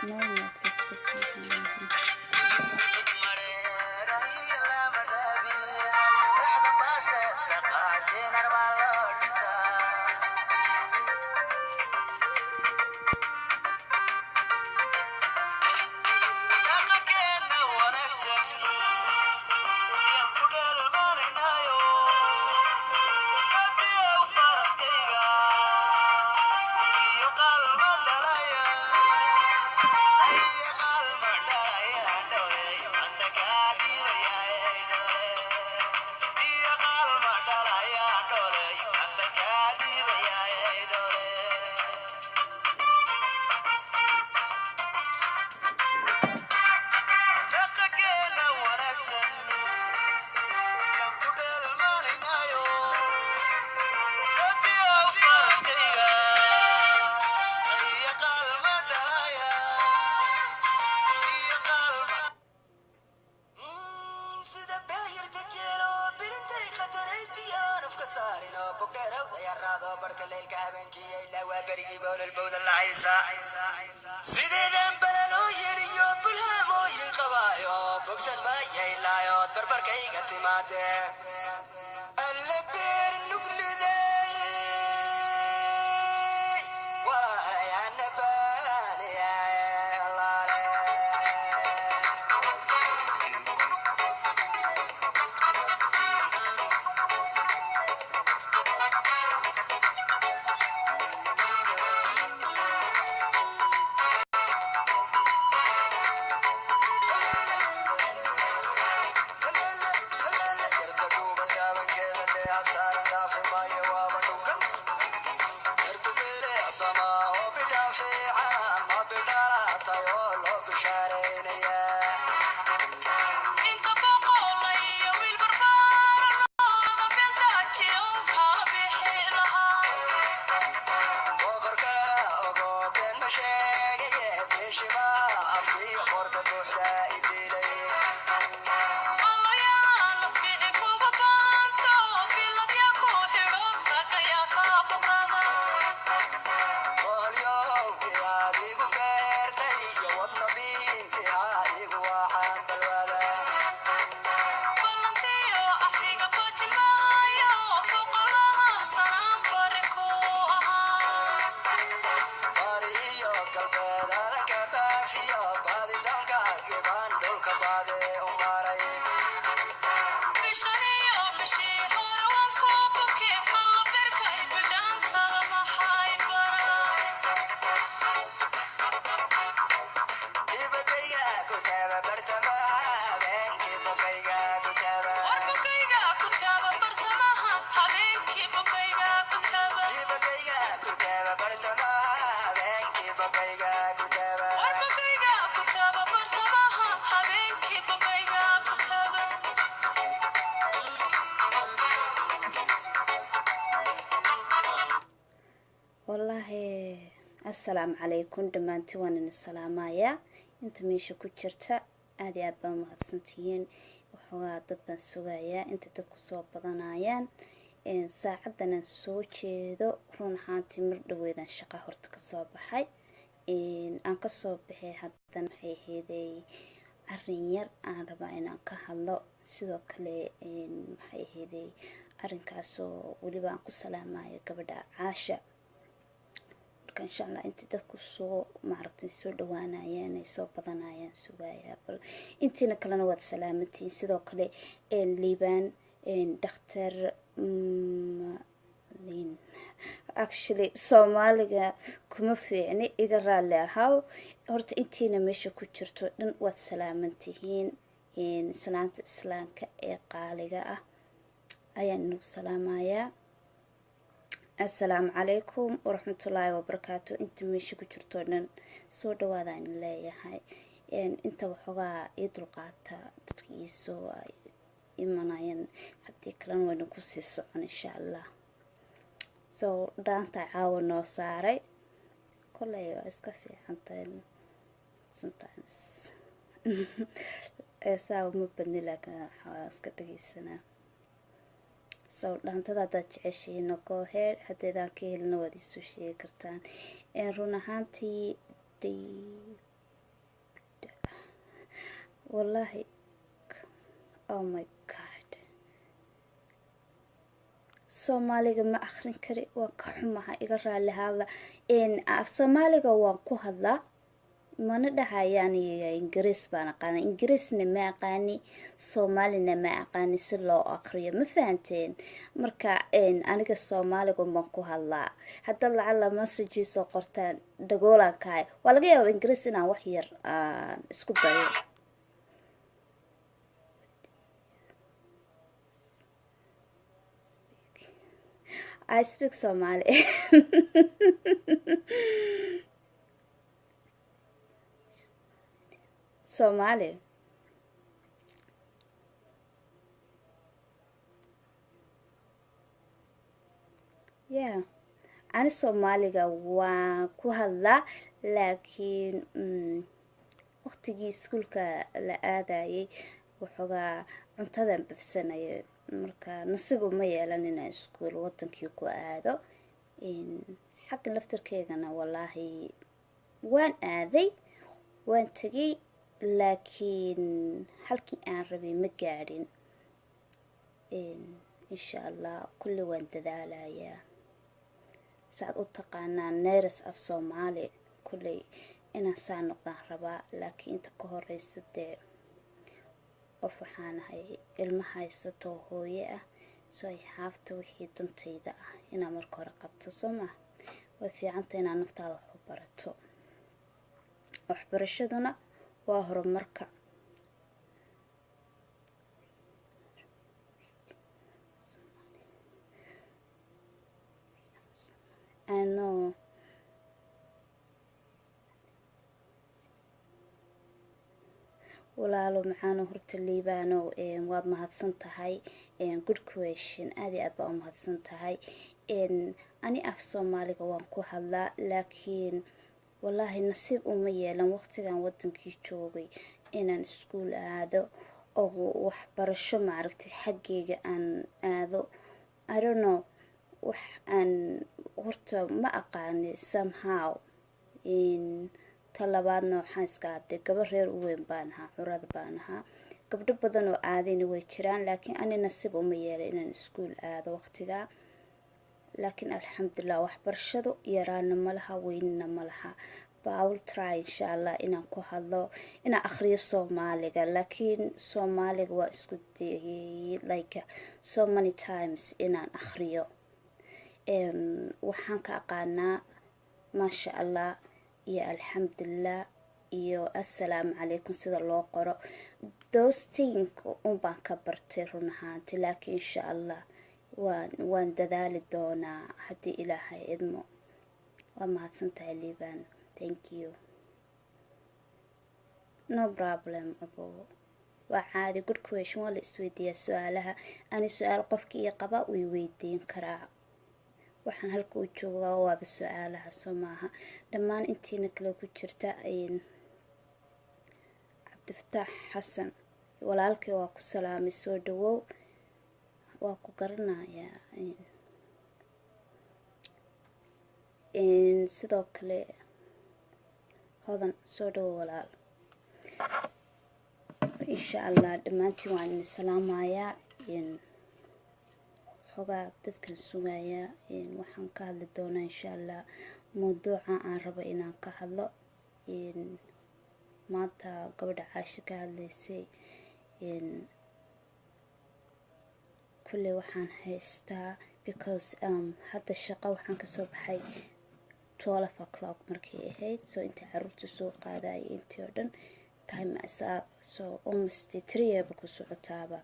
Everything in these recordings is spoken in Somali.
Normalka isku fiican yihiin. Sideedan balalooyin iyo bulhaamooyin qabaayo, bogsan maayaylayood barbarkayga timaade, alle beer nugliday walaalayaana baaniyaye. Wallaahi, assalaamu calaykum dhammaantiin, waan idin salaamayaa inta meesha ku jirta. Aada iyo aad baa mahadsantihiin. Waxoogaa dad baan sugayaa inta dadku soo badanayaan. Saacaddan soo jeedo, run ahaantii mar dhaweydaan shaqa horta kasoo baxay, aan kasoo baxay. Haddana waxay aheeday arin yar aan rabaa inaan ka hadlo. Sidoo kale waxay aheeday arrinkaasoo weliba aan ku salaamayo gabadha Caasha. Marka insha Allah inta dadku soo maaragtay soo dhawaanayaan ay soo badanayaan sugayaa. Bal intiina kalena waad salaamantihiin. Sidoo kale Liibaan dhakhtar lin, actually Soomaaliga kuma fiicni, iga raalli ahaw. Horta intiina meesha ku jirto dhan waad salaamantihiin. Salaanta islaamka ee qaaliga ah ayaan inagu salaamayaa. Assalaamu calaykum waraxmatullaahi wabarakaatu. Inta meesha ku jirto dhan soo dhawaadaan leeyahay. Inta waxoogaa ii dulqaata dadka iisoo ay imanayaan, haddii kalena waynu kusii socon insha Allah. So dhaanta caawa noo saaray koley waa iska fiicantahay. Sometimes eesaaba ma badni, laakiin waxaa iska dhageysanaa. So dhaantada haddaad jeceshihiin, go ahead. Haddaydaan ka helina, waad iisoo sheegi kartaan. Run ahaantii Wallahi, oh my God, Soomaaliga ma akrin kari, waan ka xumaha, iga raali haada. Af Soomaaliga waan ku hadlaa, mana dhahayaan Ingiriis baan aqaana. Ingiriisna ma aqaani, Soomaalina ma aqaani si loo aqriyo, ma fahanteen? Marka aniga Soomaaliga baan ku hadlaa. Hadda lacala message soo qortaan, dhagoolaan kahay. Waa laga yaaba Ingiriis inaan wax yar aan isku dayo. I speak Somali. Somali. Yeah. Ani Soomaaliga waan ku hadlaa, laakiin waqtigii iskuulka la aadayay waxoogaa cuntadan badsanayay. Marka nasiib uma yeelan inaan iskuul wadankii ku aado. Xagga laftarkeygana, wallaahi, waan aaday, waan tegay, laakiin halkii aan rabay ma gaadhin. Insha Allah kulli waan dadaalayaa. Saad u taqaanaa nurse af Soomaali, kulley inaan saa noqdaan rabaa, laakiin inta ka horeysa dee qof waxaan ahay ilmo haysato, hooye ah, so ay xaafta wixii dantayda ah inaan marka hore qabto. Soo maa way fiicanta inaad naftaada wax u barato? Waxbarashaduna waa horumarka. I know. Walaalo macaano, horta Liibaano, waad mahadsan tahay. Good question, aad iyo aad baa u mahadsan tahay. Ani af Soomaaliga waan ku hadlaa, laakiin wallaahi nasiib uma yeelan waqtigan wadankii joogay inaan iskuul aado oo waxbarasho, maaragtay, xaggeyga aan aado. I don't know, wax aan horta ma aqaani somehow. Ta labaadna waxaan iska aday gaba reer u weyn baan ahaa, curad baan ahaa. Gabdho badan oo aadayna way jiraan, laakiin ani nasiib uma yeelay inaan iskuul aado waqtigaa. Laakiin alxamdulilah, waxbarashadu yaraana malaha, weynina malaha. But I will try, insha Allah, inaan ku hadlo, inaan akhriyo Soomaaliga. Laakiin Soomaaliga waa isku dayay like so many times inaan akhriyo. Waxaan ka aqaanaa maasha Allah iyo alxamdulilah iyo assalaamu calaykum sida loo qoro. Those thing un baan ka bartay run ahaanti, laakiin insha Allah waan dadaali doonaa haddii Ilaahay idmo. Waa mahadsan tahay Liban, thank you. No problem abo, waa caadi. Good question, waa la isweydiiyaa su-aalaha. Ani su-aal qofkii ii qaba way weydiin karaa. Waxaan halka u joogaa waaba su-aalaha, soo maaha? Dhammaan intiina kale ku jirta, Cabdifataax Xasan walaalkay, waa ku salaamay, soo dhawow, waa ku garanayaa. Sidoo kale Hodan, soo dhawow walaal. Insha Allah dhammaantiin waan idin salaamayaa. Xogaa dadkan sugayaa. Waxaan ka hadli doonaa insha Allah mawduuca aan rabo inaan ka hadlo maanta. Gabadha Caasho ka hadlaysay kulley waxaan haystaa, because hadda shaqo waxaan kasoo baxay 12 o'clock markay ahayd, so intii caruurta soo qaadaya, intii oo dhan, time is up, so almost 3 aba ku socotaaba.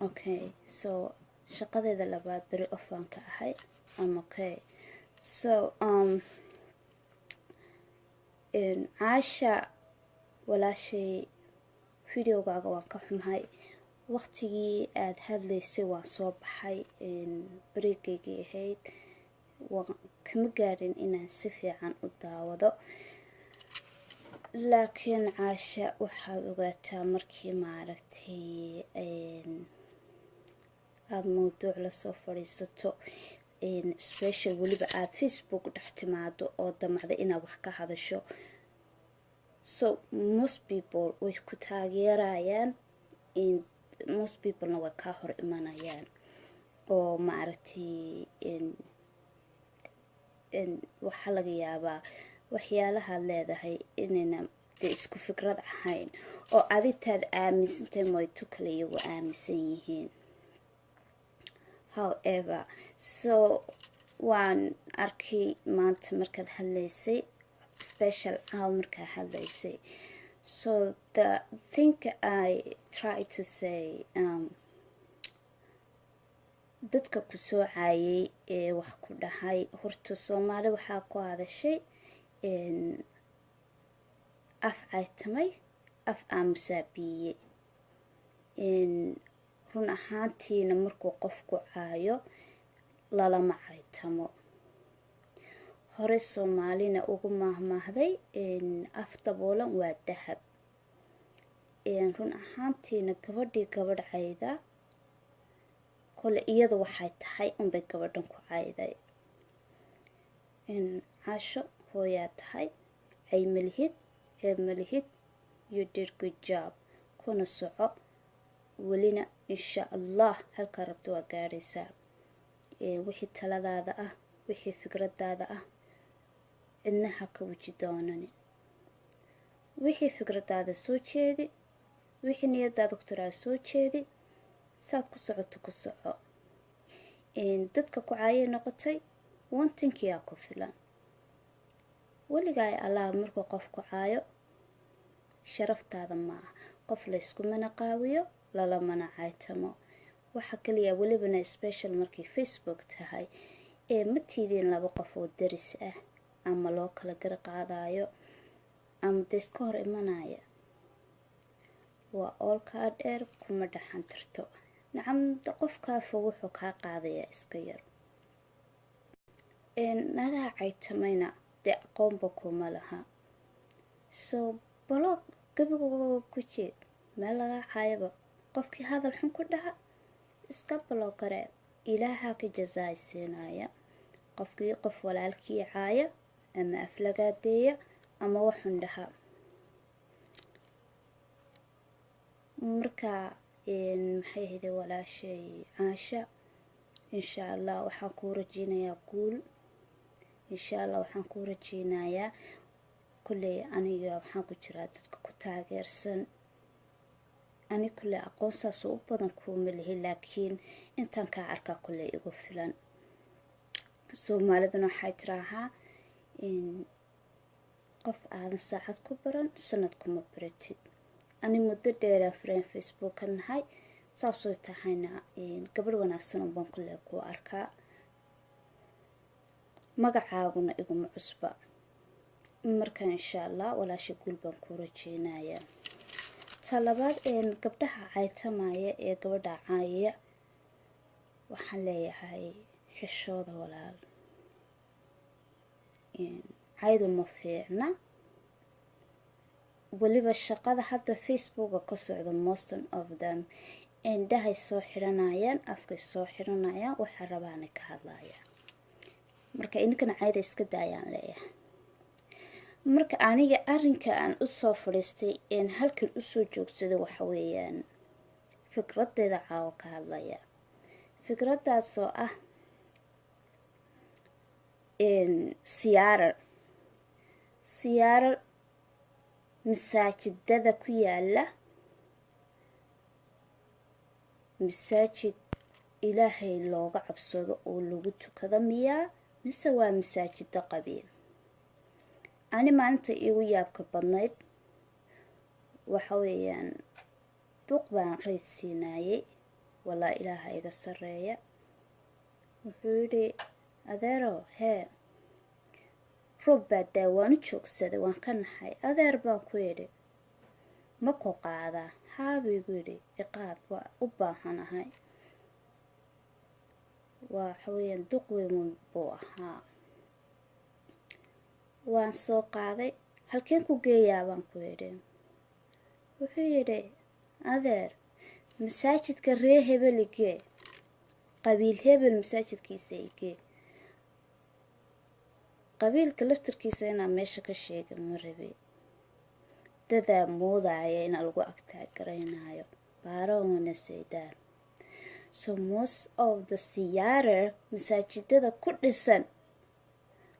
Okay, so shaqadeeda labaad beri off aan ka ahay. I'm okay. So Caasha walaashay, videogaaga waan ka xumahay. Waqtigii aada hadlaysay waan soo baxay, bareegaygay ahayd, waan kama gaadhin inaan si fiican u daawado. Laakiin Caasha, waxaad ogaataa markii, maaragtay, aada mawduuc lasoo fadhiisato, special weliba aada Facebook dhex timaado oo damacda inaad wax ka hadasho. So most people way ku taageerayaan, most peoplena way kaa hor imanayaan, oo maaragtay, waxaa laga yaabaa waxyaalahaad leedahay inayna dee isku fikrad ahayn, oo aditaad aaminsantahay moyto kale iyagu aaminsan yihiin. However, so waan arkay maanta markaad hadlaysay, special caaw markaad hadlaysay. So the thing I try to say, dadka ku soo caayay ee wax ku dhahay, horta Soomaali waxaa ku hadashay, "Af caytamay af aamusaabiiye." Run ahaantiina markuu qofku caayo lalama caytamo. Hore Soomaalina ugu maahmaahday, "Af daboolan waa dahab." Run ahaantiina gabadhii gabadh cayda kole iyada waxay tahay unbay gabadhan ku cayday. Caasho, hooyaa tahay, cay malihid, ceeb malihid. You did good job, kuna soco welina. Insha Allah halkaa rabto waa gaadhaysaa. Wixii taladaada ah, wixii fikradaada ah, cidna ha ka weji doonani. Wixii fikradaada soo jeedi, wixii niyadaada ku tiraa soo jeedi. Saad ku socoto ku soco. Dadka ku caayay noqotay wantinkiyaa ku filan. Weligaa Allah markuu qof ku caayo sharaftaada ma ah. Qof layskumana qaawiyo, lalamana caytamo. Waxa kaliya welibana special markay Facebook tahay ee ma tiidiin laba qof oo daris ah ama loo kala gar qaadayo ama de iska hor imanaya, waa oolkaa dheer kuma dhaxan tirto. Nacam, qofkaa fog wuxuu kaa qaadayaa iska yar. Nagaha caytamayna dee aqoonba kuma laha. So block gabigooga ku jeed. Meel lagaa caayaba, qofkii hadal xun ku dhaha iska block garee. Ilaaha ka jazaay siinaya qofkii qof walaalkii caaya ama aflagaadeeya ama waxun dhaha. Marka maxay ahayde, walaashay Caasha, insha Allah waxaan kuu rajeynayaa guul. Insha Allah waxaan kuu rajeynayaa, kulley aniga waxaan ku jiraa dadka ku taageersan. Ani kulley aqoon saas u badan kuuma lihi, laakiin intaan kaa arkaa kulley igu filan. Soomaaliduna waxay tiraahaa, "Qof aadan saacad ku baran sanad kuma baratid." Ani muddo dheeraa friend Facebook ka nahay, saasoo tahayna gabadh wanaagsan unbaan kulley kuu arkaa, magacaaguna iguma cusba. Marka insha Allah walaasha guul baan kuu rajeynayaa. Ta labaad, gabdhaha caytamaya ee gabadha caayaya, waxaan leeyahay xishooda walaal. Caydu ma fiicna. Weliba shaqada hadda Facebooka ka socda, most of them indhahay soo xidhanayaan, afkay soo xidhanayaan, waxaa rabaanay ka hadlayaan. Marka idinkana cayda iska daayaan leeyahay. Marka aniga arrinka aan usoo fadhiistay een halkan usoo joogsaday waxa weeyaan fikradeyda caawo ka hadlaya, fikradaasoo ah siyaaro masaajidada ku yaala. Masaajid Ilaahay looga cabsado oo lagu tukado miyaa, mise waa masaajida qabiil? Ani maalinta iigu yaabka badnayd waxa weeyaan duq baan rayd siinaayey. Walaa Ilaaha iga sarreeya. Wuxuu yidhi, "Adeero hee, roob baa daa." Waan u joogsaday, waan ka naxay. "Adeer," baan ku yidhi, "ma ku qaadaa?" "Haa," buu igu yidhi, "iqaad, waa u baahanahay." Waxa weeyaan duq weyn buu ahaa. Waan soo qaaday. "Halkeen ku geeyaa?" baan ku yidhi. Wuxuu yidhi, "Adeer, masaajidka ree hebel igee, qabiil hebel masaajidkiisa igee." Qabiilka laftarkiisa inaan meesha ka sheega ma rabe. Dadaa moodaya inaa lagu agtaagaraynayo baarona saydaan. So most of the Seattle masaajidada ku dhisan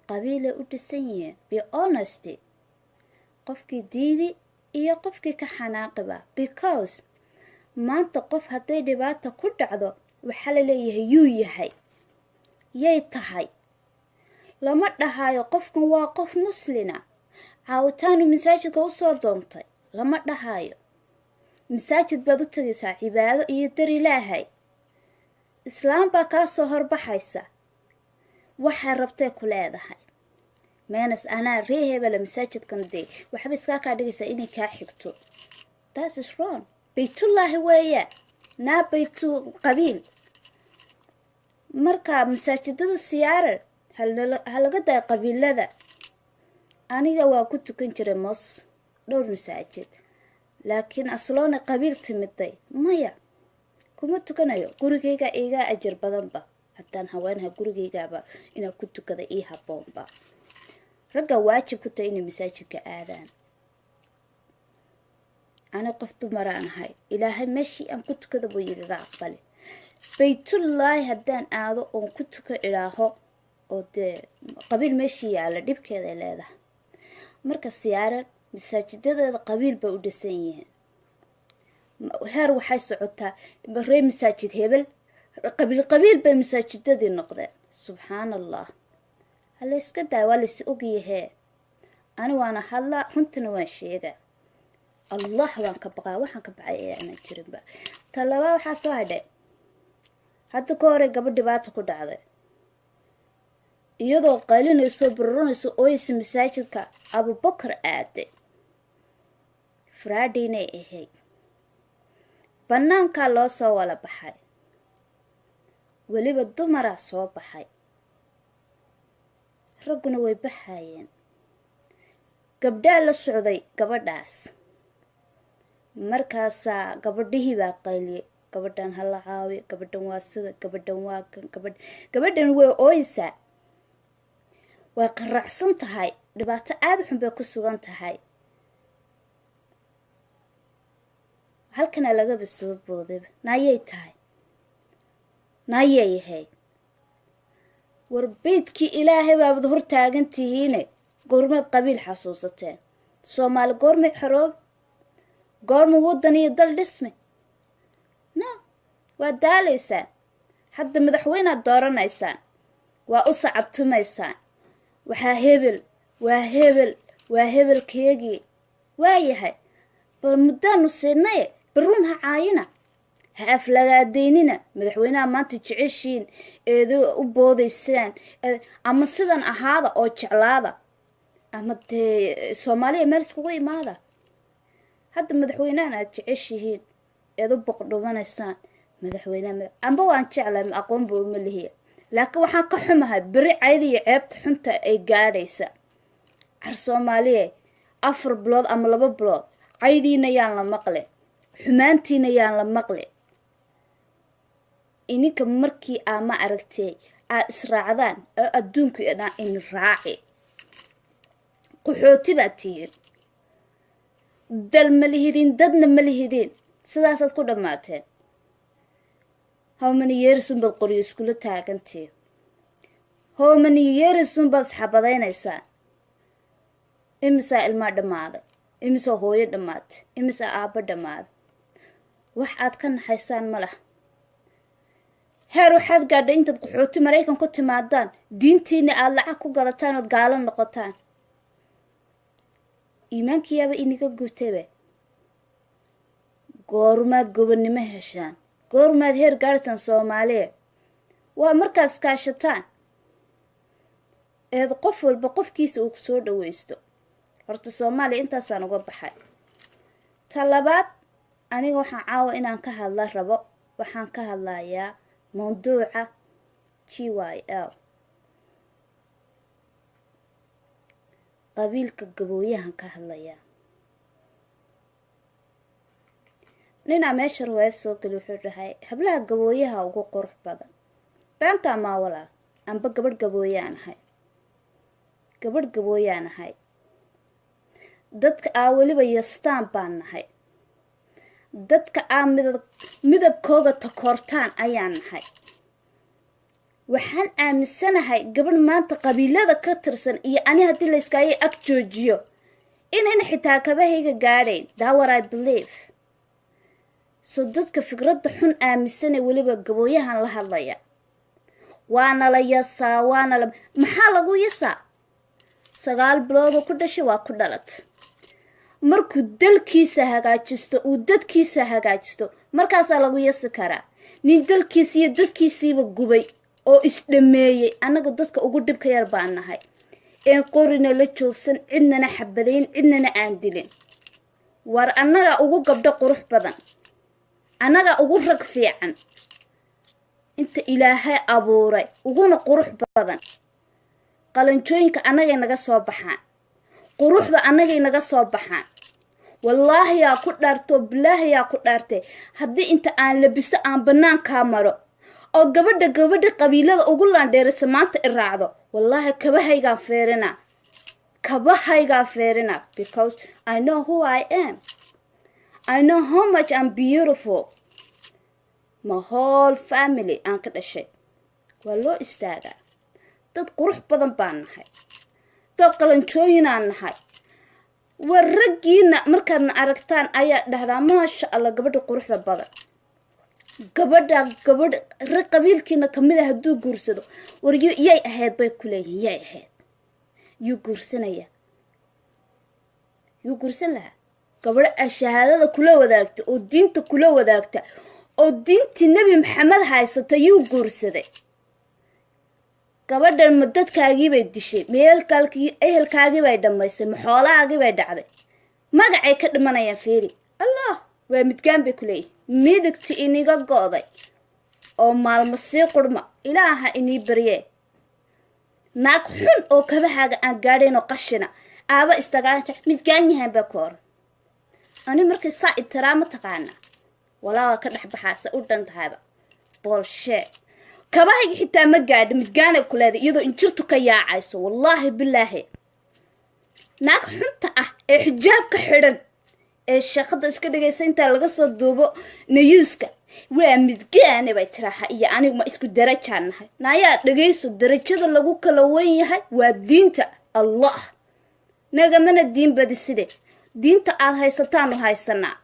qabiilay u dhisan yihiin. Be honest, qofkii diidi iyo qofkii ka xanaaqiba, because maanta qof hadday dhibaata ku dhacdo, waxaa la leeyahay yuu yahay, yay tahay. Lama dhahayo qofkan waa qof muslina, caawitaanu masaajidka usoo doontay lama dhahayo. Masaajid baad u tegaysaa cibaado iyo dar Ilaahay. Islaam baa kaa soo horbaxaysa, waxay rabtay ku leedahay meenas anaa ree hebela masaajidkan. Dee waxba iskaa kaa dhigaysaa inay kaa xigto. That is wrong. Baytullaahi weeya naa baytu qabiil. Marka masaajidada Seattle ha laga dayo qabiilada. Aniga waa ku tukan jiray mos dhowr masaajid, laakiin asloona qabiil timiday maya, kuma tukanayo. Gurigayga iga ajar badanba. Haddaan haweenaha, gurigaygaaba inaan ku tukada ii haboonba. Ragga waajib ku tahay inay masaajidka aadaan. Ani qof dumaraan ahay, Ilaahay meeshii aan ku tukada buu igaga aqbali. Baytullaahi haddaan aado oon ku tuka idhaaho oo dee qabiil meeshii yaalla, dhibkeeday leedahay. Marka Seattle masaajidadeeda qabiil bay u dhisan yihiin. Heer waxay socotaa ree masaajid hebel, qabiil qabiil bay masaajidadii noqdeen. Subxaan Allah, hala iska daaya, waa laysi ogyahee. Ani waana hadlaa, runtana waan sheegaa. Allah waan ka baqaa, waxaan ka baqay ee aanan jirinba. Ta labaa waxaa soo hadhay, hadda ka hore gabadh dhibaata ku dhacday, iyadoo qaylinayso, bararanayso, ooysa, masaajidka Abubakar aaday. Fridaynay ahayd, bannaankaa loo soo wala baxay, weliba dumaraa soo baxay, ragguna way baxayeen. Gabdhaa la socday gabadhaas. Markaasaa gabadhihii baa qayliyay: "Gabadhan ha la caawiyo, gabadhan waa sida, gabadhan waa kan." Gabadh gabadhan way ooysaa, way qaracsan tahay, dhibaato aada xun bay ku sugan tahay. Halkana lagaba soo boodayba: "Naayay tahay, naayay ahayd." War beydkii Ilaahay baabad hor taagan tihiine, goormeed qabiil xasuusateen? Soomaali goormay xoroob? Goorma waddan iyo dal dhisme? No, waa daalaysaan. Hadda madaxweynead dooranaysaan, waa u sacabtumaysaan, waxaa hebel waa hebel waa hebelkeegii waayahay. Bal muddaanu siinaye, barruun ha caayina, ha aflagaadaynina madaxweynaha maanta jeceshiin eeda u boodaysaan. Ama sidan ahaada oo jeclaada, ama dee Soomaaliya meel iskugu imaada. Hadda madaxweynahan aad jeceshihiin eed u boqdhumanaysaan, madaxweynaha amba waan jeclahay, aqoonba uma lihiya, laakiin waxaan ka xumahay beri cayda iyo ceebta xunta ay gaadhaysa. Car Soomaaliya, 4 bilood ama 2 bilood caydiina yaan la maqle, xumaantiina yaan la maqle. Ininka markii aa ma aragtay aad israacdaan oo adduunku dhan in raaci, qaxooti baad tihiin, dal ma lihidin, dadna ma lihidin, sidaasaad ku dhammaateen. How many years unbaad qoryo iskula taagantiin? How many years unbaad isxabadaynaysaan? Imisaa ilmaa dhammaaday? Imisaa hooyo dhammaatay? Imisaa aabbo dhammaaday? Wax aad ka naxaysaan ma lah. Heer waxaad gaadhay intaad qaxooti Maraykan ku timaadaan, diintiina aada lacag ku gadataan ood gaalo noqotaan. Iimaankiyaaba iniga gubtayba. Goormaad gobonnimo heshaan? Goormaad heer gaadhsan? Soomaaliya waa markaad iskaashataan eed qof walba qofkiisa uu kusoo dhawaysto. Horta Soomaaliya intaasaan uga baxay. Ta labaad, aniga waxaan caawa inaan ka hadla rabo, waxaan ka hadlayaa mawduuca GYL, qabiilka Gabooyahan ka hadlayaa. Ninaa meesha riwaayad soo geli, wuxuu dhahay hablaha Gabooyaha ugu qurux badan. Beentaa maa walaal, amba gabadh Gabooyaan ahay, gabadh Gabooyaan ahay. Dadka aa weliba yastaan baan nahay. Dadka aa midabkooga takoortaan ayaan nahay. Waxaan aaminsanahay gabadh maanta qabiilada ka tirsan iyo ani haddii layskaayo ag joojiyo inayna xitaa kabahayga gaadhayn. That what I believe. So dadka fikradda xun aaminsanay, weliba gabooyahan la hadlaya, waana la yasaa, waana la. Maxaa lagu yasaa? 9 biloodoo ku dhashay waa ku dhalat. Markuu dalkiisa hagaajisto, uu dadkiisa hagaajisto, markaasaa lagu yasi karaa. Nin dalkiisa iyo dadkiisiiba gubay oo isdhameeyey, annaga dadka ugu dhibka yar baan nahay, een qorina la joogsan, cidnana xabadayn, cidnana aan dilin. War annagaa ugu gabdho qurux badan, annagaa ugu rag fiican inta Ilaahay abuuray, uguna qurux badan. Qalanjooyinka annagay naga soo baxaan, quruxda annagay naga soo baxaan. Wallaahi yaa ku dhaarto, bilaahi yaa ku dhaartay, haddii inta aan labiso aan bannaankaa maro oo gabadha qabiilada ugu laandheeraysa maanta i raacdo, wallaahi kabahaygaan feerina, kabahaygaa feerina, because I know who I am. I know how much I'm beautiful. My whole family aan ka dhashay waa loo istaagaa. Dad qurux badan baan nahay, dad qalanjooyinaan nahay. War raggiina markaadna aragtaan ayaa dhahdaa, "Maasha Allah, gabadha quruxda badan." Gabadha gabadh rag qabiilkiina kamid a hadduu guursado, war yay ahayd bay ku leeyihin. Yay ahayd? Yuu guursanaya? Yuu guursan lahaa? Gabadho a shahaadada kula wadaagta oo diinta kula wadaagta oo diintii Nebi Maxamed haysata yuu guursaday? Gabadhan ma dadkaagiibay dishay? Meelkaalkii ehelkaagiibay dhammaysay? Ma xoolahaagiibay dhacday? Magacay ka dhimanayaan. Feeri Allah, waa midgaan bay ku leeyihin. Midigti iniga go'day oo maalmo sii qurma, Ilaaha inii baryee. Naag xun oo kabahaaga aan gaadhayn oo qashina aaba istagaanka midgaan yahan baa ku oran. Ani markay saa itiraa, ma taqaanaa, walaa waa ka dhex baxaasa u dhan tahayba boolshee. Kabahayga xitaa ma gaadho, midgaanay ku leeday, iyadoo injirtu ka yaacayso. Wallaahi bilaahi, naag xunta ah ee xijaabka xidhan ee shaqada iska dhigaysa intaa laga soo duubo nayuuska, "Waa midgaane" bay tiraaha. Iyo anigu ma isku darajaan nahay? Naayaa dhegayso, darajada lagu kala wen yahay waa diinta Allah. Nagamana diin badiside, diinta aad haysataanu haysanaa.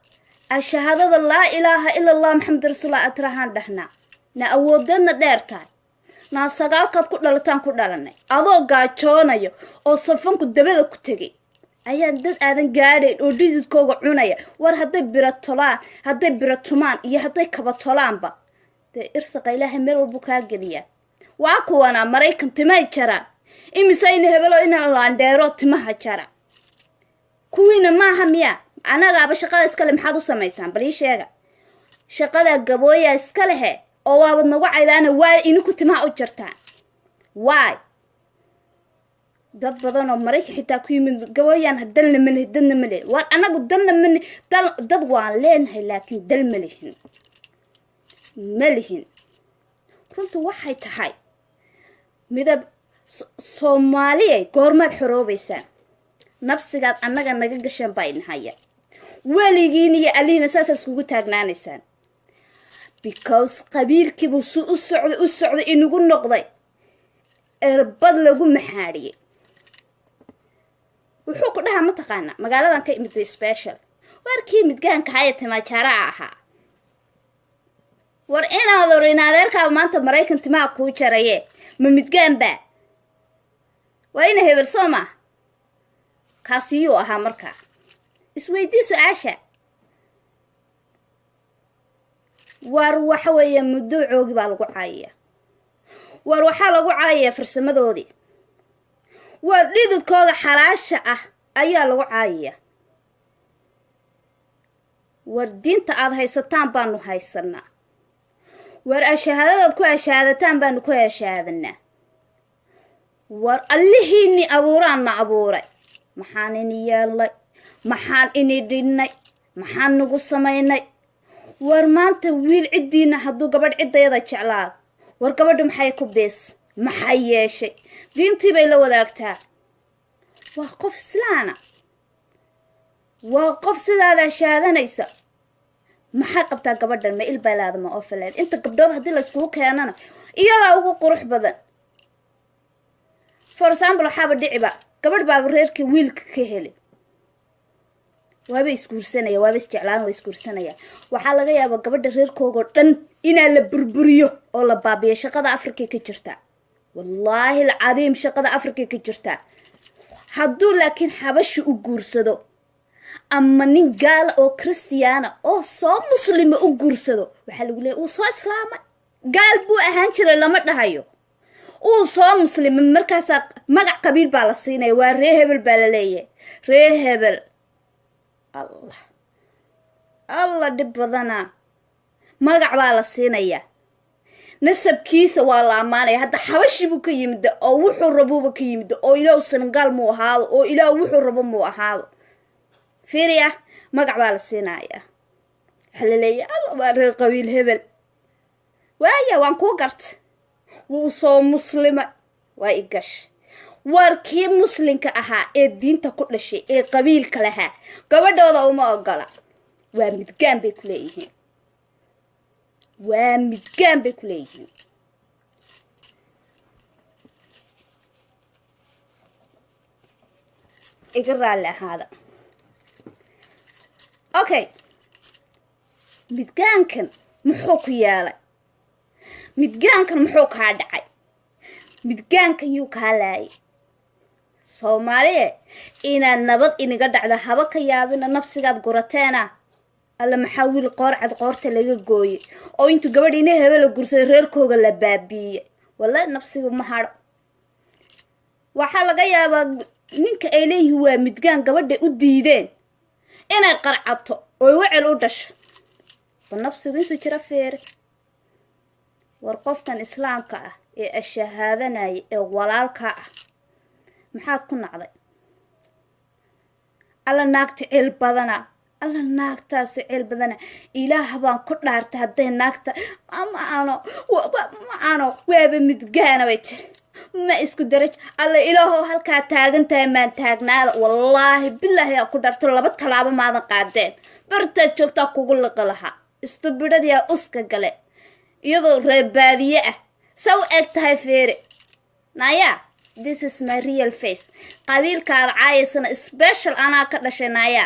Ashahaadada "Laa ilaaha ila Allah, Maxamed rasuullah" aad tirahaan dhahnaa. Na awoodeedna dheer tahay, naa sagaalkaad ku dhalataan ku dhalanay. Adoo gaajoonayo oo safanku dabada ku tegay ayaan dad aadan gaadhayn oo dhididkooga cunaya. War hadday bira tolaan, hadday bira tumaan iyo hadday kaba tolaanba, dee irsaqa Ilaahay meel walbuu kaa geliyaa. Waa kuwanaa Maraykan timay jaraan. Imisayna hebelo ina laandheero timaha jara? Kuwiina maaha miya? Anagaaba shaqada iskale, maxaad u samaysaan? Bal ii sheega, shaqada gabooya iska lehe oo waabad nagu caydaana. Waay ininku timaha u jartaan? Waay dad badan oo Maraykan xitaa ku yimid gabooyaan dalna ma lihi, dadna ma lihi. Waar anagu dalna ma dal, dad waan leenahay, laakiin dal ma lihin, ma lihin. Runtu waxay tahay, midab Soomaaliyay, goormaad xoroobaysaan? Nabsigaad annaga naga gasheen baa inahaya. Weligiin iyo Alihiina saasaad iskugu taagnaanaysaan, because qabiilkiibuu si u socday, u socday, inagu noqday erbad lagu maxaadhiyey. Wuxuu ku dhahaa, mataqaanaa, magaaladan ka imiday special, waarkii midgaanka haya timajaaraha ahaa. War inaad orin adeerkaaba maanta Maraykan timaha kuu jaraye, ma midgaan baa? Waa ina hebel soo maa? Kaasiyuu ahaa markaa? Isweydii su-aasha. War waxa weeye, muddo coogi baa lagu caayaya. War waxaa lagu caayayaa farsamadoodii. War dhididkooda xalaasha ah ayaa lagu caayaya. War diinta aada haysataan baanu haysanaa. War ashahaadadaad ku ashahaadataan baanu ku ashahaadanaa. War Allihiinii abuuraanna abuuray. Maxaan ini yeelnay? Maxaan ini dhinnay? Maxaan nagu samaynay? War maanta wiil ciddiina hadduu gabadh ciddayada jeclaado, war gabadha maxay ku bees? Maxay yeeshay? Diintii bay la wadaagtaa, waa qof islaana. Waa qof sidaadaa shaadanaysa. Maxay qabtaa gabadhan? Ma ilbalaada ma ofileed? Inta gabdhood haddii layskugu keenana iyadaa ugu qurux badan. For example, waxaaba dhiciba gabadh baaba reerka wiilka ka heli, waaba isguursanaya, waaba isjeclaan, waa isguursanaya. Waxaa laga yaabaa gabadha reerkoogoo dhan inaa la burburiyo oo la baabiyo. Shaqada Africa ka jirtaa, wallaahi alcadiim, shaqada Africa ka jirtaa. Hadduu laakiin Xabashi u guursado ama nin gaala oo Christian-a oo soo muslima u guursado, waxaa lagu leeyay uu soo islaamay, gaal buu ahaan jiray lama dhahayo, uu soo muslimay. Markaasaa magac qabiil baa la siinaya, waa ree hebel baa la leeyahay, ree hebel. Allah, Allah, dhib badanaa. Magac baa la siinayaa, nasabkiisa waa la ammaanaya. Hadda Xabashi buu ka yimid oo wuxuu rabuuba ka yimid, oo Ilaah Senegaal muu ahaado, oo Ilaah wuxuu rabo muu ahaado. Fiiriya, magac baa la siinayaa, waxaa la leeyahay Alla waa reer qabiil hebel. Waaya, waan kuu garta, wuu soo muslima, waa i gash. War kii muslimka ahaa ee diinta ku dhashay ee qabiilka lahaa gabadhooda uma ogola. Waa midgaan bay ku leeyihiin, waa midgaan bay ku leeyihiin. Iga raalli ahaada. Okay, midgaankan muxuu ku yeelay? Midgaankan muxuu kaa dhacay? Midgaankan yuu kaa laayay? Soomaaliye, inaad nabad iniga dhacdo haba ka yaabina. Nafsigaad gurateena. Alla, maxaa wiil qoorcad qoorta laga gooyey oo intuu gabadh ina hebela gursaday reerkooga la baabiiyey? Wallahi nafsiga ma hadho. Waxaa laga yaabaa ninka ay leeyihiin waa midgaan gabadha u diideen inay qarcato oy wecel u dhasho. Ba nafsigu intuu jiro feere. War qofkan islaamka ah ee ashahaadanaya ee walaalka ah maxaad ku nacday? Alla, naagta ceel badana, alla, naagtaasi ceel badana. Ilaah baan ku dhaartay, hadday naagta ma ano, ma ano, waaba midgaana bay tiri, ma isku daraj. Alla, Ilaahow, halkaa taagan tahay maan taagnaada. Wallaahi bilaahi aa ku dhaarto, laba tallaabo maadan qaadeen, bartaad joogtaa kugu liqi lahaa. Istubidhadiyaa uska gale iyadoo reebaadiye ah sa u eg tahay. Feere naya, this is my real face. Qabiilkaada caayaysana special anaa ka dhashay. Naya,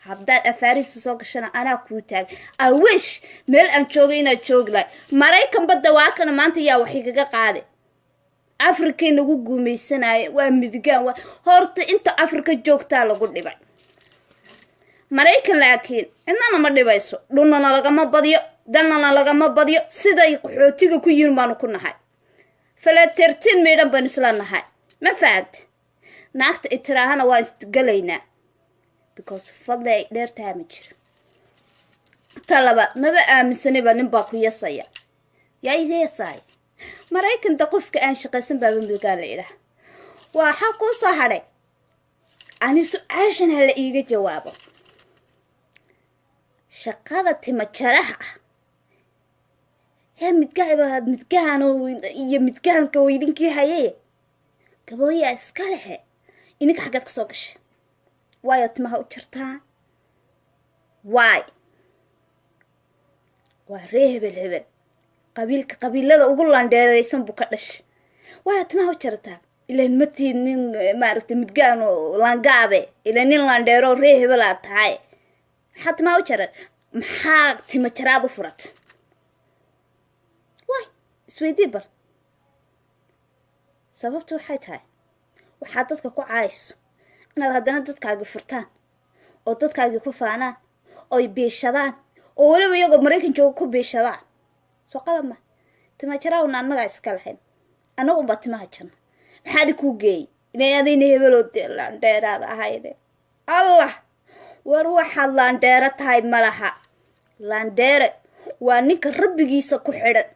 haddaad afaarihiisa soo gashana anaa kuu taagay. I wish meel aan joogay inaad joogi lahay. Maraykan badda waa kana maanta yaa wax igaga qaaday. Afrikay nagu guumaysanaaye, waa midgaan. Waa horta inta Afrika joogtaa lagu dhibay Maraykan, laakiin cidnana ma dhibayso. Dhunana lagama badiyo, danana lagama badiyo. Siday qaxootiga ku yihin baanu ku nahay, falatertin miidhan baynu isla nahay. Ma fahant? Naagta itiraahana waa isgalaynaa because fadli ay dheertaha ma jiro. Ta labaad, maba aaminsaniba nin baa ku yasaya. Yaa yasaay? Maraykan da qofka aan shaqaysan baaba midgaan la idhaah. Waxaa kuu soo hadhay, ani su-aashan hala iiga jawaabo: shaqada tima jaraha ah hee midgaha, midgahan iyo midgahanka weydinkii haye, gabooyaa iska lehe, ininka xaggeed ka soo gashay? Waayo timaha u jartaan? Waay, waa ree hebel hebel, qabiilka qabiilada ugu landheeraysan buu ka dhashay. Waayo timaha u jartaa? Ilan ma tiid nin maaragtay midgaan oo laangaabe, ila nin landheero ree hebel aad tahay. Maxaa timaha u jarad? Maxaa tima jaraad u furat? Waay, isweydii bal sababtu waxay tahay. Waxaad dadka ku caayso inaad haddana dadkaagi furtaan oo dadkaagi ku faanaan oy biishadaan, oo weliba iyagoo Maraykan jooga ku biishadaan. Soo qalad ma tima jaraawna annagaa iska lahayn, annaga unbaa timaha jarna. Maxaa adi kuu geeyey inay adayna hebeloo dee laandheeraad ahayne? Allah, war waxaad laandheero tahay malaha. Laandheere waa ninka rabbigiisa ku xidhan,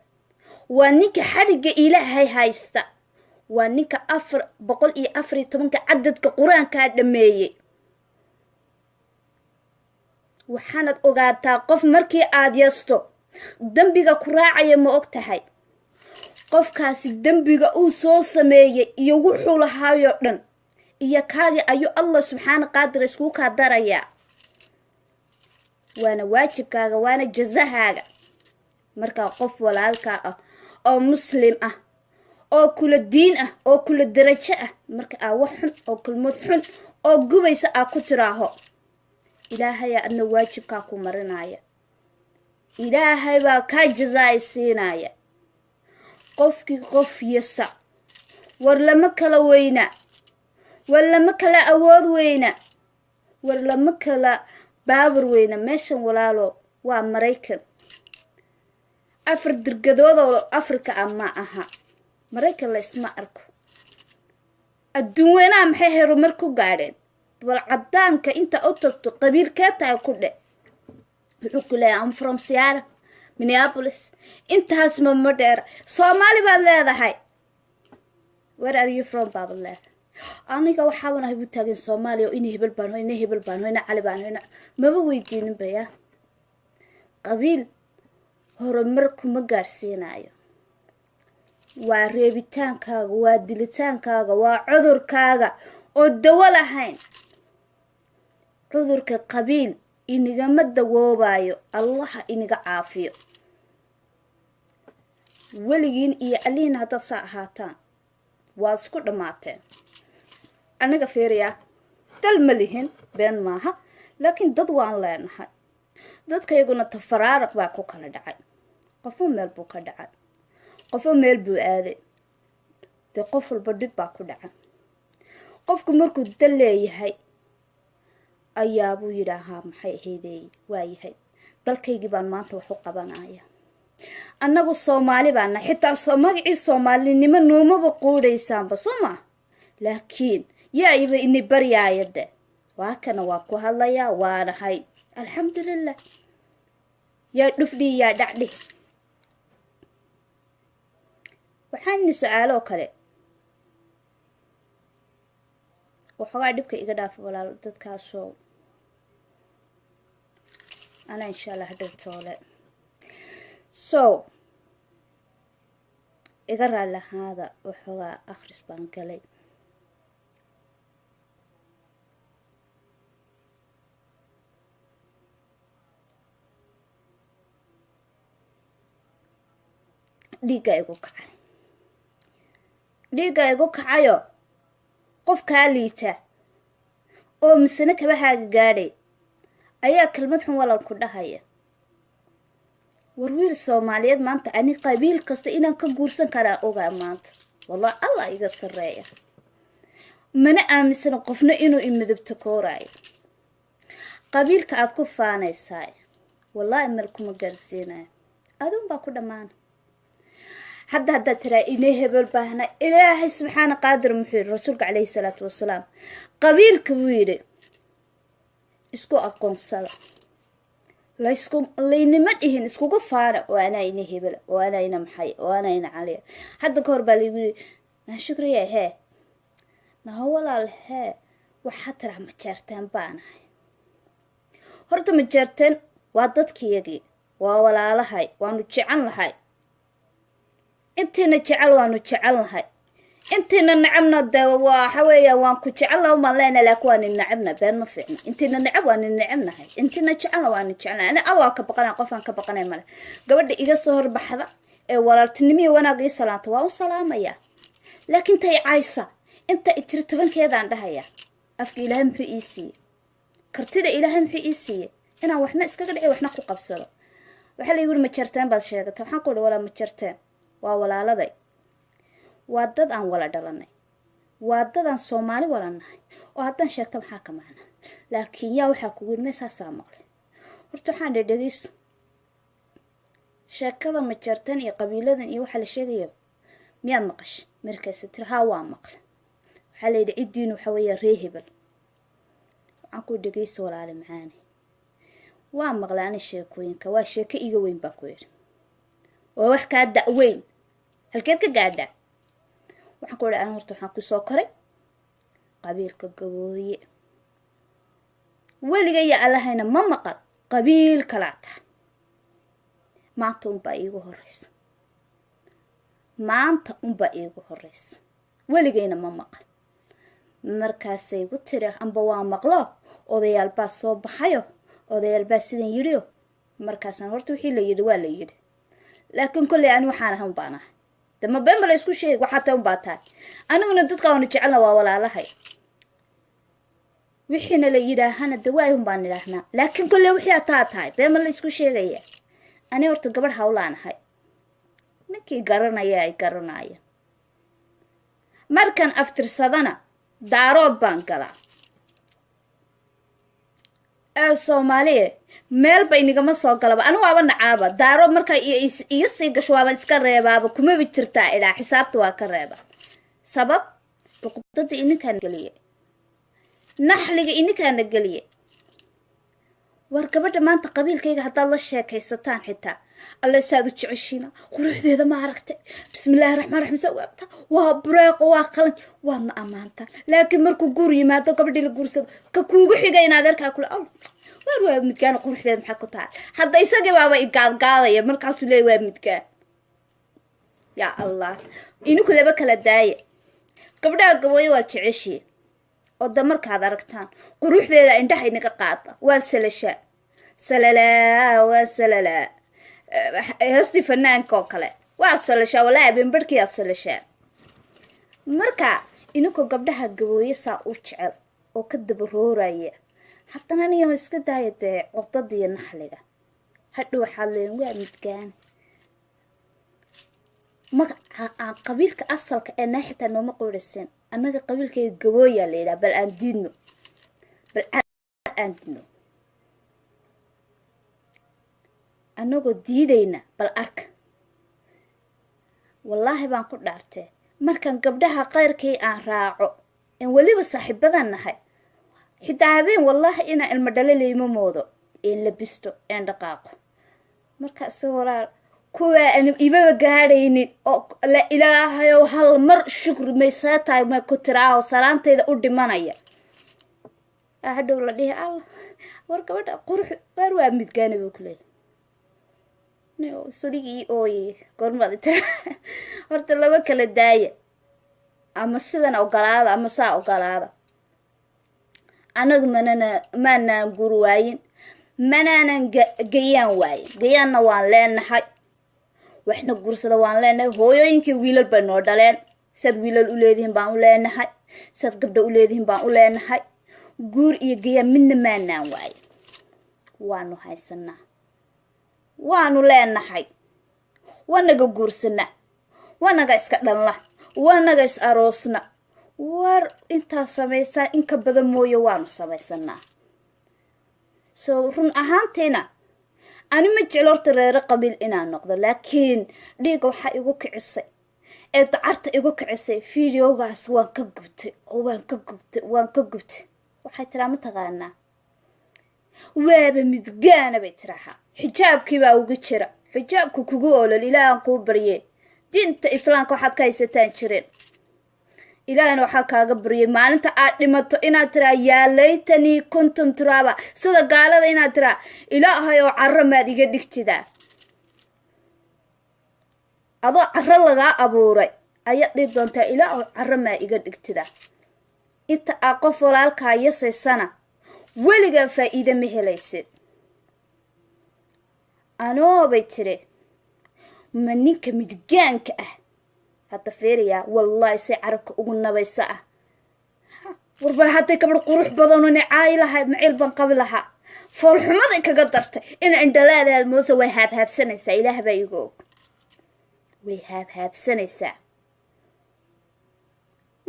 waa ninka xadhigga Ilaahay haysta, waa ninka 414-ka cadadka Qur-aankaa dhameeyey. Waxaanad ogaataa, qof markii aad yasto dembiga ku raacaya ma og tahay? Qofkaasi dembiga uu soo sameeyey iyo wuxuu lahaayoo dhan iyo kaagii ayuu Allah subxaana qaadir iskuu kaa darayaa. Waana waajibkaaga, waana jazahaaga. Markaa qof walaalkaa ah oo Muslim ah oo kula diin ah oo kula darajo ah, marka aa wax xun oo kelmad xun oo gubaysa aa ku tiraaho, Ilaahayaa adna waajibkaa ku marinaya. Ilaahay baa kaa jazaay siinaya. Qofkii qof yasa, war lama kala weyna, war lama kala awood weyna, war lama kala baawar weyna. Meeshan, walaalo, waa Maraykan. Afar dirgadoodoo Afrika ah ma aha. Maraykan la isma arko. Adduun weynaha maxay horumar ku gaadheen? Bal cadaanka inta u tagto, qabiilkee tahay ku dhe, wuxuu ku leeyahay, "I'm from Seattle, Minneapolis." Intaas ma dheera. Soomaali baad leedahay, "Where are you from?" baabad leedahay. Aniga waxaaban ahay buu taagan Soomaaliya oo ina hebel baan ho, ina hebel baan ho, ina Cali baan ho, ina maba weydiinin baya. Qabiil horumar kuma gaadhsiinayo. Waa reebitaankaaga, waa dilitaankaaga, waa cudurkaaga oo dawo lahayn. Cudurka qabiil inigama dawoobayo. Allaha iniga caafiyo weligiin iyo Alihiin. Haddaad saa ahaataan, waad isku dhammaateen. Annaga fiiriya, dal ma lihin, been maaha, laakiin dad waan leenahay. Dadkayguna tafaraaraq baa ku kala dhacay. Qofo meel buu ka dhacay, qofo meel buu aaday. Dee qof walba dhib baa ku dhacay. Qofku markuu dal leeyahay ayaabuu yidhaahaa, "Maxay ahaydeey, waayahay, dalkaygii baan maanta wax u qabanaya." Annagu Soomaali baana, xitaa magacii Soomaalinimo noomaba quudhaysaanba, soo maa? Laakiin yaa iba ini baryaaya de, waa kana, waa ku hadlayaa, waanahay, alxamdulilah. Yaa dhufdhi, yaa dhacdhi. Waxaan su-aaloo kale waxoogaa dhibka iga dhaafa, walaal, dadkaasoo anaa insha Allah hadhow toole. So iga raali ahaada, waxoogaa akhris baan galay. Dhiigga igu kacay, dhiigga igu kacayo. Qof kaa liita oo misane kabahaaga gaadhay ayaa kelmad xun walal ku dhahaya. War wiil Soomaaliyeed maanta ani qabiil kasta inaan ka guursan karaa ogaa maanta. Wallah, Allah iga sarreeya, mana aaminsana qofna inuu imidabto kooraayo. Qabiilka aad ku faanaysaa, wallaahi meel kuma gaarsiinayo, aduun baa ku dhammaana. Hadda haddaad tiraa inay hebel baahna, Ilaahay subxaana qaadir muxuu yidhi? Rasuulka caleyhi salaatu wasalaam qabiilka buu yidhi isku aqoonsada. Laysku laynima dhihin iskugu faana oo anaa ina hebela oo anaa ina maxay oo anaa ina Caliya. Hadda ka hor baa laygu yidhi, "Naa Shukriya, hee, naho walaal, hee, waxaa tiraa Majeerteen baanahay." Horta Majeerteen waa dadkiyagii, waa walaalahay, waanu jecel lahay. Intiina jecel waanu jecel lahay, intiina nacabna dee waxa weeya waan ku jecelna umaan leenahay, laakiin waani nacabna. Been ma fiicno. Intiina nacab waani nacabnahay, intiina jecelna waani jecelnahay. Ani Allah ka baqanay, qofaan ka baqanay male. Gabadha iga soo horbaxda ee walaaltinimihii wanaag ii salaanta, waa u salaamayaa. Laakiin tay caysa inta itiri tobankeedaan dhahaya. Afka Ilaahay muxuu ii siiyey? Kartida Ilaahay muxuu ii siiyey? Inaan waxna iskaga dhici, waxna ku qabsado. Waxaa la yidhi, "Majarteen baad sheegatay." Waxaan ku idhi, "Walaa, Majarteen waa walaaladay, waa dad aan wala dhalanay, waa dad aan Soomaali wala nahay, oo haddaan sheegta maxaa ka macna?" Laakiin yaa waxaa kugu yidhi meesaasaa maqlay? Horta waxaan dhe, dhegeyso, sheekada Majarteen iyo qabiiladan iyo waxaa la sheegaya miyaad maqashay? Markaasa tiri, "Haa, waa maqlay." Waxaa la yidhi ciddiinu waxa weeya ree hebel. Waxaan ku dhegeyso, walaale macaane, waa maqlay ani sheekooyinka, waa sheeko iga weyn baan ku yidhi, waa wax kaa da-weyn, halkeed ka gaadhaa? Waxaan ku idhi, ani horta waxaan kusoo koray qabiilka Gabooye, weligaya Allahayna ma maqal qabiil kalaa tahay. Maanta unbaa iigu horeysa, maanta unbaa iigu horeysa, weligayna ma maqal. Markaasay gu tiri, "Amba waa maqlo, odayaal baa soo baxayo." Odayaal baa sidan yidhio. Markaasaan horta wixii la yidhi waa la yidhi, laakiin kolley ani waxaan ahan baan ahay. De ma been ba la isku sheegi? Waxaa tahay unbaa tahay. Aniguna dadka waanu jecelna, waa walaalahay. Wixiina la yidhaahana de waay un baan idhaahnaa, laakiin kolley wixii ataa tahay, been ma la isku sheegaya? Ani horta gabadh hawlaan ahay. Ninkii garanaya ay garanaya. Markaan aftirsadana Daarood baan galaa ee Soomaaliya meel ba inigama soo galaba. Ani waaba nacaaba Daarood. Markaa iga sii gasho waaba iska reebaaba, kumaba jirtaa idhaa, xisaabta waa ka reeba. Sabab cuqdada ininkaana geliye, naxliga ininkaana geliye. War gabadha maanta qabiilkayga haddaad la sheekaysataan xitaa, alle saad u jeceshiina quruxdeeda, ma aragtay? Bismillahi raxmaan raxiim, sa waabta waa bureeqo, waa qalin, waadna ammaantaan. Laakiin markuu guur yimaado, gabadhii la guursado, ka kuugu xiga in adeerkaa kule aw waar waa midgaan, quruxdeeda maxaa ku tahay? Hadda isagii baaba igaadgaadaya, markaasuu leey waa midgaan. Yaa Allah, ininku laba kala daaya. Gabdhaha Gabooyo waad jeceshiin oo da markaad aragtaan quruxdeeda indhaha inaga qaada, waa salashaa, salalaa, waa salalaa, heestii fanaanka oo kale waa salashaa, walaa habeenbarhkii aad salashaa. Marka idinkoo gabdhaha Gabooye saa u jecel oo ka dabarooraya, haddana niyo iska daaya dee codada iyo naxliga. Hadhow waxaad leen waa midgaan. Magaca aan qabiilka asalka ee naa xitaa nooma qooraseen. Annaga qabiilkayga Gabooyaa la yidhaha. Bal aan diidno, bal aan diidno, annagoo diidayna bal arka. Wallaahi baan ku dhaartee, markaan gabdhaha qayrkay aan raaco en weliba saaxiibadan nahay, xitaa habeen wallaahi inaan ilmo dhale layma moodo, een labisto, een dhaqaaqo. Marka isa walaal kuwaa aan imaba gaadhaynin oo la Ilaahayow hal mar shukri maysee tahay, may ku tiraaho salaantayda u dhimanaya. Hadhow la dhihi, "Allah, war gabadha qurux waar waa midgaana," buu ku leeyahy. Sadigii ooye goormaad tira. Horta laba kala daaya, ama sidan ogolaada ama saa ogolaada. Anagu manana maanaan gur waayin, manaanan gayaan waayin. Gayaanna waan leenahay, waxna gursada waan leenahay. Hooyooyinkii wiilal bay noo dhaleen. Saad wiilal u leedihiin baan u leenahay, saad gabdho u leedihiin baan u leenahay. Guur iyo gayaan midna maanaan waayin, waanu haysanaa, waanu leenahay, waanaga guursana, waanaga iska dhanla, waanaga is aroosna. War intaad samaysaa in ka badan mooye waanu samaysanaa. So run ahaantiina ani ma jeclo horta reero qabiil inaan noqdo, laakiin dhiigga waxaa igu kicisay ee dacarta igu kicisay videogaas. Waan ka gubtay oo waan ka gubtay, waan ka gubtay. Waxay tiraa, ma taqaanaa, waaba midgaana bay tiraahaa. Xijaabkii baa uga jira, xijaabku kugu olol. Ilaahan kuu barye, diinta Islaamka waxaad ka haysataan jireen. Ilaahna waxaa kaaga baryay maalinta aad dhimato inaad tiraa "yaa laytanii kuntum turaaba", sida gaalada inaad tiraa "Ilaahay oo carro maad iga dhigtidaa". Adoo carro lagaa abuuray ayaad dhihi doontaa "Ilaah oo carro maa iga dhigtidaa". Inta aad qof walaalkaa yasaysana weligaa faa'iide ma helaysid. Anoobay tiri ma ninka midgaanka ah hadda fiiriyaa, wallaahi say carabka ugu nabaysa ah. Warba hadday gabadh qurux badanoo nicaayi lahayd, maciil baan qabi lahaa. Foolxumaday kaga dartay ina indhalaadaad moosa. Way haabhaabsanaysaa, Ilaah baa iga og, way haabhaabsanaysaa.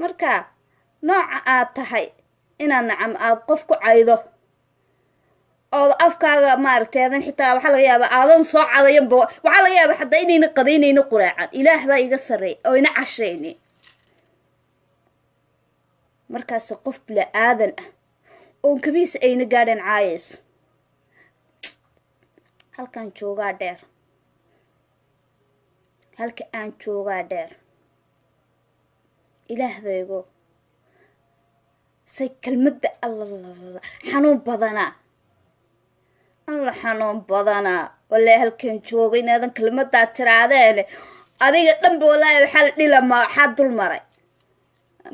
Marka nooca aad tahay inaad nacam aad qof ku caydo ood afkaaga maaragtay aadan xitaa, waxaa laga yaabaa aadan soo cadayanba, waxaa laga yaabaa xataa inayna qadaynayna quraacan. Ilaah baa iga sarreey oo ina cashayni. Markaas qof bila aadan ah oon kabiisa ayna gaadheen caayayso. Halkaan joogaa dheer, halka aan joogaa dheer. Ilaah baygo say kelmadda Alla xanuun badanaa, Alla xanuun badanaa. Walaa halkan jooga inaadan kelmaddaa tiraadeene adiga dhanba walaahi waxaa la dhilama, waxaa dul maray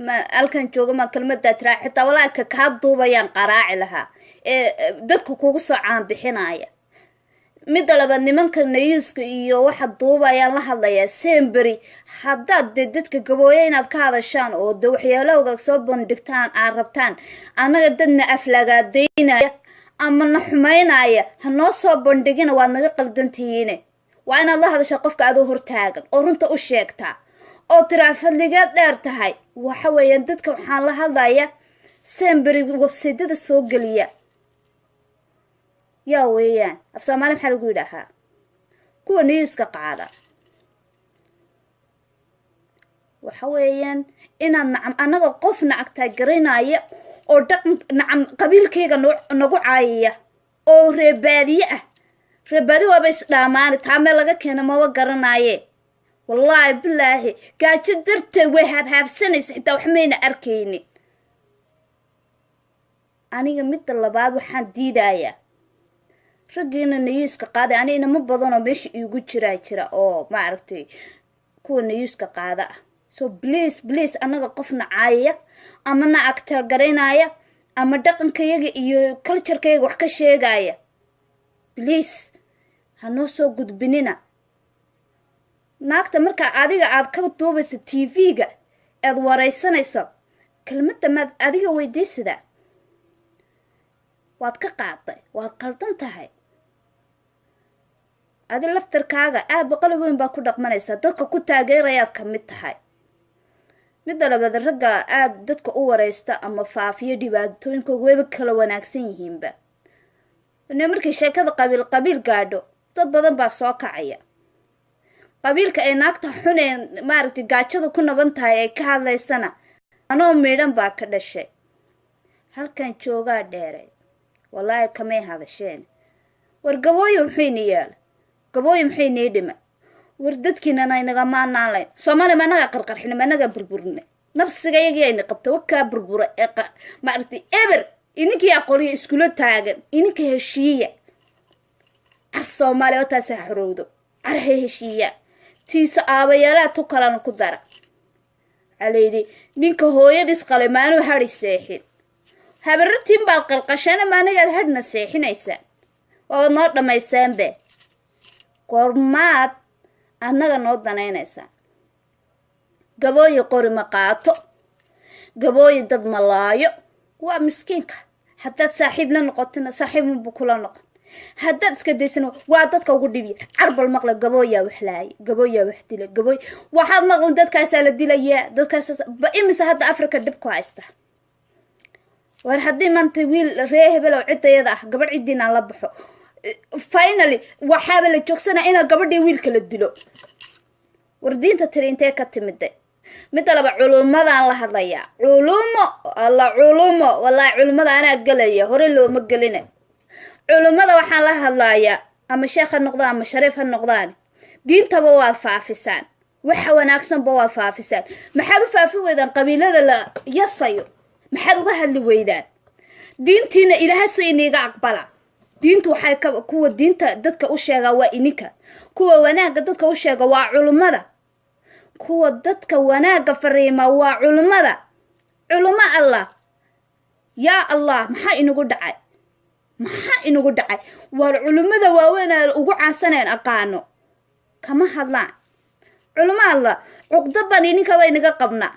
ma halkan jooga ma kelmaddaa tiraa. Xitaa walaahi ka kaa duubayaan qaraaci lahaa. Ee dadka kugu soo caanbixinaya. Midda labaad, nimanka newska iyo waxa duubayaan la hadlayaa. Semberi haddaad dee dadka Gabooye inaad ka hadashaan oo de waxyaalahooga soo bandhigtaan aad rabtaan, annaga dadna aflagaadaynaya ama na xumaynaya ha noo soo bandhigina. Waad naga qaldantihiine. Waa inaad la hadashaa qofka adoo hortaagan oo runta u sheegtaa oo tiraa fadligeed dheer tahay. Waxa weeyaan, dadka waxaan la hadlaya semberi websiteyada soo geliya. Yaa weeyaan, af Soomaali maxaa lagu yidhaahaa? Kuwa newska qaada. Waxa weeyaan inaad, nacam, annaga qof nacagtaa garanaya oo dhaqan, nacam, qabiilkayga nagu caayaya oo reebaadiye ah. Reebaadiye waaba isdhaamaani, taa meel laga keeno maba garanaaye. Wallaahi bilaahi, gaajo darteed way haabhaabsanaysa, xitaa wax mayna arkaynin. Aniga midda labaad waxaan diidayaa raggiina newska qaaday. Ani inamo badanoo meesha iigu jiraa jira oo maaragtay kuwa newska qaada ah. So please, please, annaga qofna caayaya ama na agtaagaraynaya ama dhaqankayaga iyo culturekayaga wax ka sheegaya, please ha noo soo gudbinina. Naagta markaa adiga aad ka duubaysa TV-ga eed waraysanayso, kelmadda maad adiga weydiisida? Waad ka qaaday, waad qaldan tahay. Adi laftarkaaga aad boqoli weyn baad ku dhaqmanaysaa, dadka ku taageerayaad ka mid tahay. Midda labaad, ragga aada dadka u wareysta ama faafiyo dhibaatooyinkooga wayba kala wanaagsan yihiinba. Ne markay sheekada qabiil qabiil gaadho, dad badan baa soo kacaya. Qabiilka ay naagta xunee maaragtay gaajada ku naban tahay ay ka hadlaysana, anoo miidhan baa ka dhashay. Halkan joogaa dheereed, wallaahi kamay hadasheen. War Gabooyo muxuu ini yeela? Gabooyo muxuu inii dhima? War dadkiinana inagamaanaan layn. Soomaaliya ma anagaa qarqarxina? Ma anagaa burburinay? Nafsiga iyagii ayna qabta wakaa burbura ee maaragtay eber. Idinkii aqooniyo iskula taagan, idinka heshiiya. Car Soomaaliya wataasa xorowdo, car he heshiiya. Tiisa aabayaalaha tu kalena ku dara. Waxaa layidhi ninka hooyadiis qalay maanuu hadhi seexin. Habarartiin baad qalqashana, ma anagaad hadhna seexinaysaan? Waabad noo dhammaysaanbe. Goormaad annaga noo danaynaysaan? Gabooyi qori ma qaato, Gabooyi dad ma laayo. Waa miskiinka. Haddaad saaxiib la noqotina, saaxiibunbu kula noqon. Haddaad iska daysana, waa dadka ugu dhibiya. Carbal maqla, Gabooyaa wax laaya, Gabooyaa wax dila, Gabooy waxaad maqlin. Dadkaasaa la dilayaa, dadkaas ba imise hadda Africa dhib ku haysta. War haddii maanta wiil ree hebel oo ciddayada ah gabadh ciddiinaan la baxo, finally waxaaba la joogsanaa inaa gabadhii wiilka la dilo. War diinta tiri intee ka timide? Midda laba, culumadaan la hadlayaa. Culumo alla, culumo, wallaahi culimada anaa gelaya, hore looma gelina. Culummada waxaan la hadlayaa, ama sheekh ha noqdaan ama shariif ha noqdaan, diintaba waad faafisaan, waxa wanaagsanba waad faafisaan. Maxaad u faafin weydaan qabiilada la yasayo? Maxaad uga hadli weydaan? Diintiina Ilaahay soo iniiga aqbala. Diintu waxay ka kuwa diinta dadka u sheegaa waa ininka. Kuwa wanaagga dadka u sheega waa culummada. Kuwa dadka wanaagga fariima waa culummada. Culummo Allah, yaa Allah, maxaa inagu dhacay? Maxaa inagu dhacay? Waar culimmada waaweyn ee ugu caansaneen aqaano kama hadlaan. Culimo Allah, cuqdad baan idinkaba inaga qabnaa,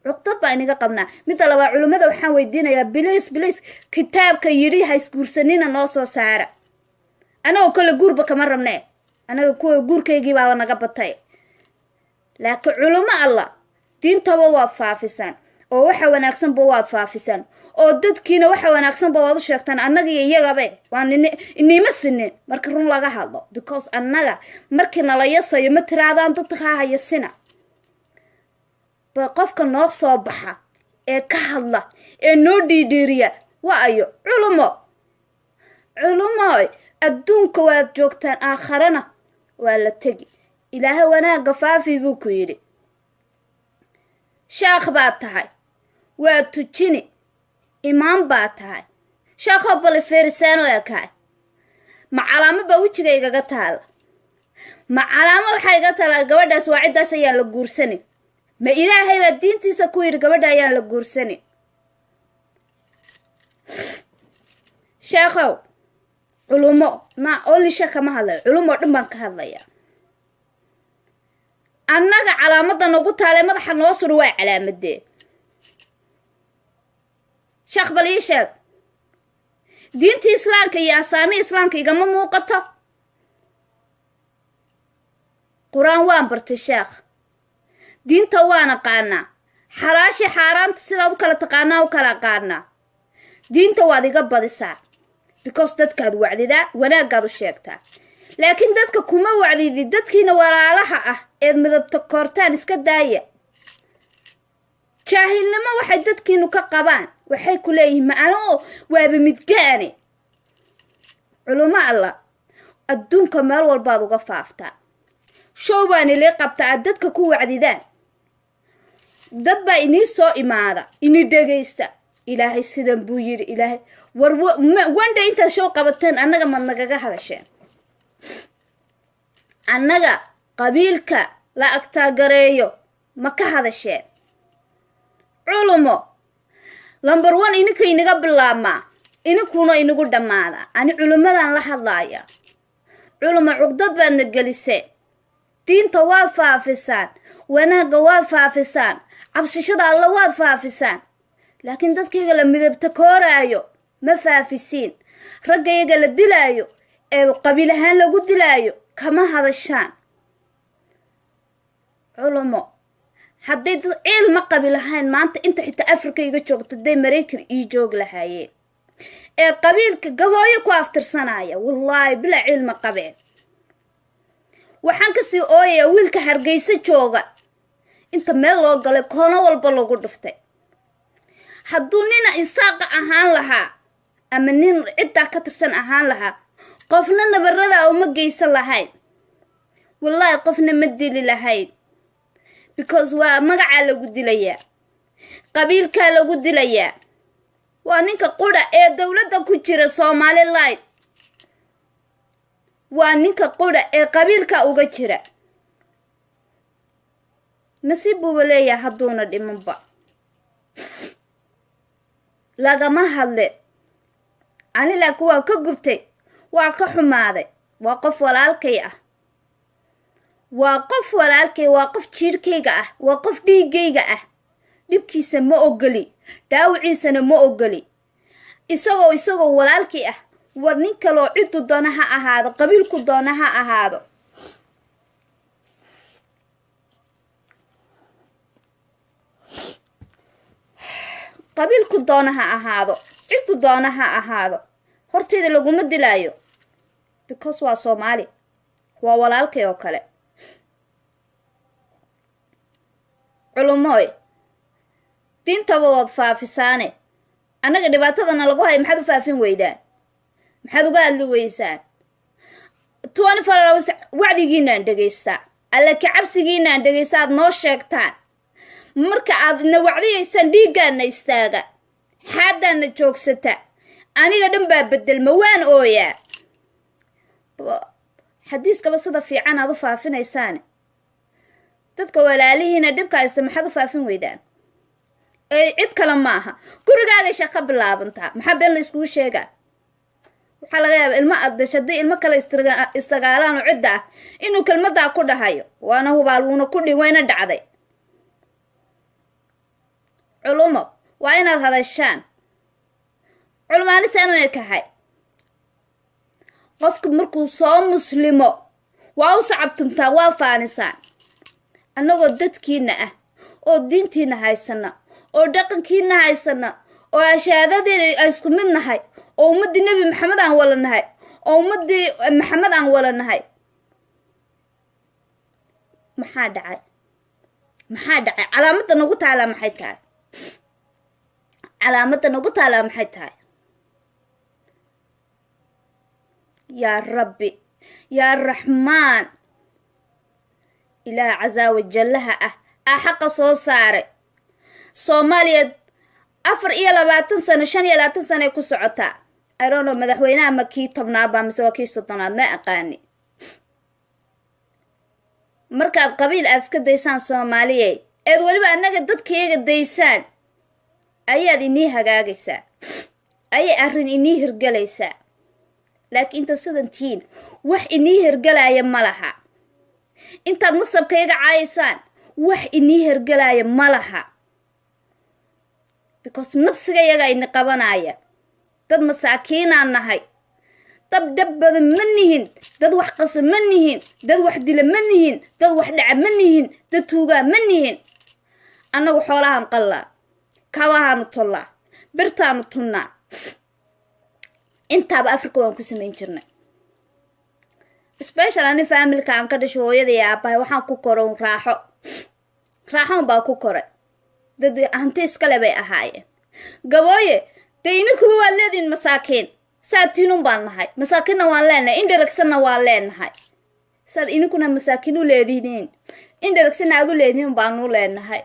cuqdad baa inaga qabnaa. Midda labaad, culimmada waxaan weydiinayaa, please, please, kitaabka yidhi ha isguursanina noo soo saara. Anagoo kale guurba kama rabnee, anaga kuwa guurkaygii baaba naga batay. Laakiin culimo Allah, diintaba waa faafisaan oo waxa wanaagsanba waa faafisaan oo dadkiina waxa wanaagsanba waad u sheegtaan. Annaga iyo iyagabe waa inima sinin marka run laga hadlo, because annaga markii nala yasayo ma tiraadaan dadka hayasina ba. Qofka noo soo baxa ee ka hadla ee noo dhiidhiiriya waa ayo? Culumo, culumo, adduunka waad joogtaan, aakharana waa la tegi. Ilaahay wanaagga faafi buu ku yidhi. Sheekh baad tahay, waa tujini, imaam baa tahay. Sheekhoo bali feerisaano ekahay. Ma calaamo baa wejiga igaga taala? Ma calaamo waxaa iga taala gabadhaas waa ciddaas ayaan la guursanin? Ma Ilaahay baa diintiisa ku yidhi gabadha ayaan la guursanin? Sheekhow, culumo ma only sheekh kama hadlayo, culumo dhan baan ka hadlaya. Annaga calaamadda nagu taalee madaxa noo suro waa calaamadee? Sheekh, bal ii sheeg. Diintii Islaamka iyo asaamii Islaamka igama muuqato. Qur-aan waan bartay, sheekh, diinta waan aqaanaa, xalaashii xaaraanta sidaad u kala taqaanaa u kala aqaanaa. Diinta waad iga badisaa because dadkaad wacdidaa, wanaagaad u sheegtaa, laakiin dadka kuma wacdidi. Dadkiina walaalaha ah eed midabta koortaan iska daaya jaahilnimo waxay dadkiinu ka qabaan. Waxay ku leeyihiin, "Ma anoo waaba midgaane?" Culimo alla, adduunka meel walbaad uga faaftaa. Show baan ilii qabtaa aad dadka ku wacdidaan. Dad baa inii soo imaada, ini dhegaysta. Ilaahay sidan buu yidhi, Ilaahay. War, one day intaad show qabateen annaga mad nagaga hadasheen? Annaga qabiilka la agtaagareeyo ma ka hadasheen? Culumo, number one, ininka inaga bilaabmaa, ininkuna inagu dhammaadaa. Ani culimmadan la hadlaaya. Culimo, cuqdad baadna geliseen. Diinta waad faafisaan, wanaagga waad faafisaan, cabsishada Alla waad faafisaan, laakiin dadkayga la midabta kooraayo ma faafisiin. Raggayaga la dilaayo ee qabiil ahaan lagu dilaayo kama hadashaan. Culumo, hadday dad ciil ma qabi lahayn maanta inta xitaa Africa iga joogto, hadday Maraykan ii joog lahaayeen ee qabiilka Gabooyo ku aftirsanaya, wallaahi bilaa ciil ma qabeen. Waxaan kasii ooyayaa wiilka Hargeysa jooga inta meel loo galay, koono walba lagu dhuftay. Hadduu nina Isaaqa ahaan lahaa ama nin ciddaa ka tirsan ahaan lahaa, qofna nabaradaa uma geysan lahayn, wallaahi qofna ma dili lahayn, because waa magacaa lagu dilayaa, qabiilkaa lagu dilayaa. Waa ninka qudha ee dowladda ku jira Somaliland, waa ninka qudha ee qabiilka uga jira. Nasiib buuba leeyahay hadduuna dhimanba. Lagama hadle. Ani laakiin waa ka gubtay, waa ka xumaaday. Waa qof walaalkay ah, waa qof walaalkay, waa qof jiirhkayga ah, waa qof dhiiggayga ah. Dhibkiisa ma ogoli, dhaawiciisana ma ogoli. Isagoo walaalkii ah, war nin kaloo ciddu doona ha ahaado, qabiilku doona ha ahaado. Qabiilku doona ha ahaado, ciddu doona ha ahaado, horteyda laguma dilaayo, because waa Soomaali, waa walaalkay oo kale. Culumooy, diintaba waad faafisaane, annaga dhibaatadana lagu hayo maxaad u faafin weydaan? Maxaad uga hadli weysaan? 24 hours wacdigiinaan dhegaystaa, Alle ka cabsigiinaan dhegaysta aad noo sheegtaan. Marka aad na wacdiyaysaan, dhiiggaana istaaga, xaadaana joogsata, aniga dhan baa bedelma, waan ooyaa. Xadiiskaba sida fiican aad u faafinaysaane, dadka walaalihiina dhibka haysta maxaad u faafin weydaan? Ee cid kale ma aha, gurigaaday shaqo bilaabantaa. Maxaa been la iskugu sheegaa? Waxaa laga yaabaa ilmo aad dasho haddii ilmo kale isdagaalaan oo cidda ah inuu kelmaddaa ku dhahayo, waana hubaal, wuuna ku dhi, wayna dhacday. Culumo, waa inaad hadashaan. Culumaanisaan u ekahay, qofku markuu soo muslimo waa u sacabtumtaa, waa faanisaan. Annagoo dadkiina ah oo diintiina haysana oo dhaqankiina haysana oo ashaadadeena ay isku mid nahay oo ummaddii Nebi Maxamed aan wala nahay oo ummaddii Maxamed aan wala nahay, maxaa dhacay? Maxaa dhacay? Calaamadda nagu taalaa maxay tahay? Calaamadda nagu taalaa maxay tahay? Yaa Rabbi, yaa Raxmaan, Ilaah casaa wajallaha ah aa xaqa soo saaray. Soomaaliya 24 sano, 25 sano ay ku socotaa. Irono madaxweynaha ma kii 10aad baa mise waa kii 30aad? Ma aqaani. Markaad qabiil aad iska daysaan, Soomaaliye, eed weliba annaga dadkayaga daysaan, ayaad inii hagaagaysaa. Ayay arrin inii hirgalaysaa, laakiin inta sidan tihiin wax inii hirgalaya ma laha. Intaad nasabkayga caayaysaan wax inii hirgalaya ma laha, because nafsiga yaga ini qabanaya. Dad masaakiinaan nahay, dab dhab badan ma nihin, dad wax qasa ma nihin, dad wax dila ma nihin, dad wax dhaca ma nihin, dad tuugaa ma nihin. Annagu xoolahaan qallaa, kabahaanu tollaa, birtaanu tunnaa. Intaaba Africa waan ku samayn jirnay. Special ani family-ka aan ka dhasho, hooyada iyo aabbahay, waxaan ku koron raaxo. Raaxoon baa ku koray. Dad hanti iskale bay ahaayeen. Gabooye dee ininkuba waad leedihin masaakiin. Saatiinun baan nahay, masaakiinna waan leenahay, indharagsanna waan leenahay. Saad ininkuna masaakiin u leedihiin, indharagsanna aad u leedihiin baanu leenahay.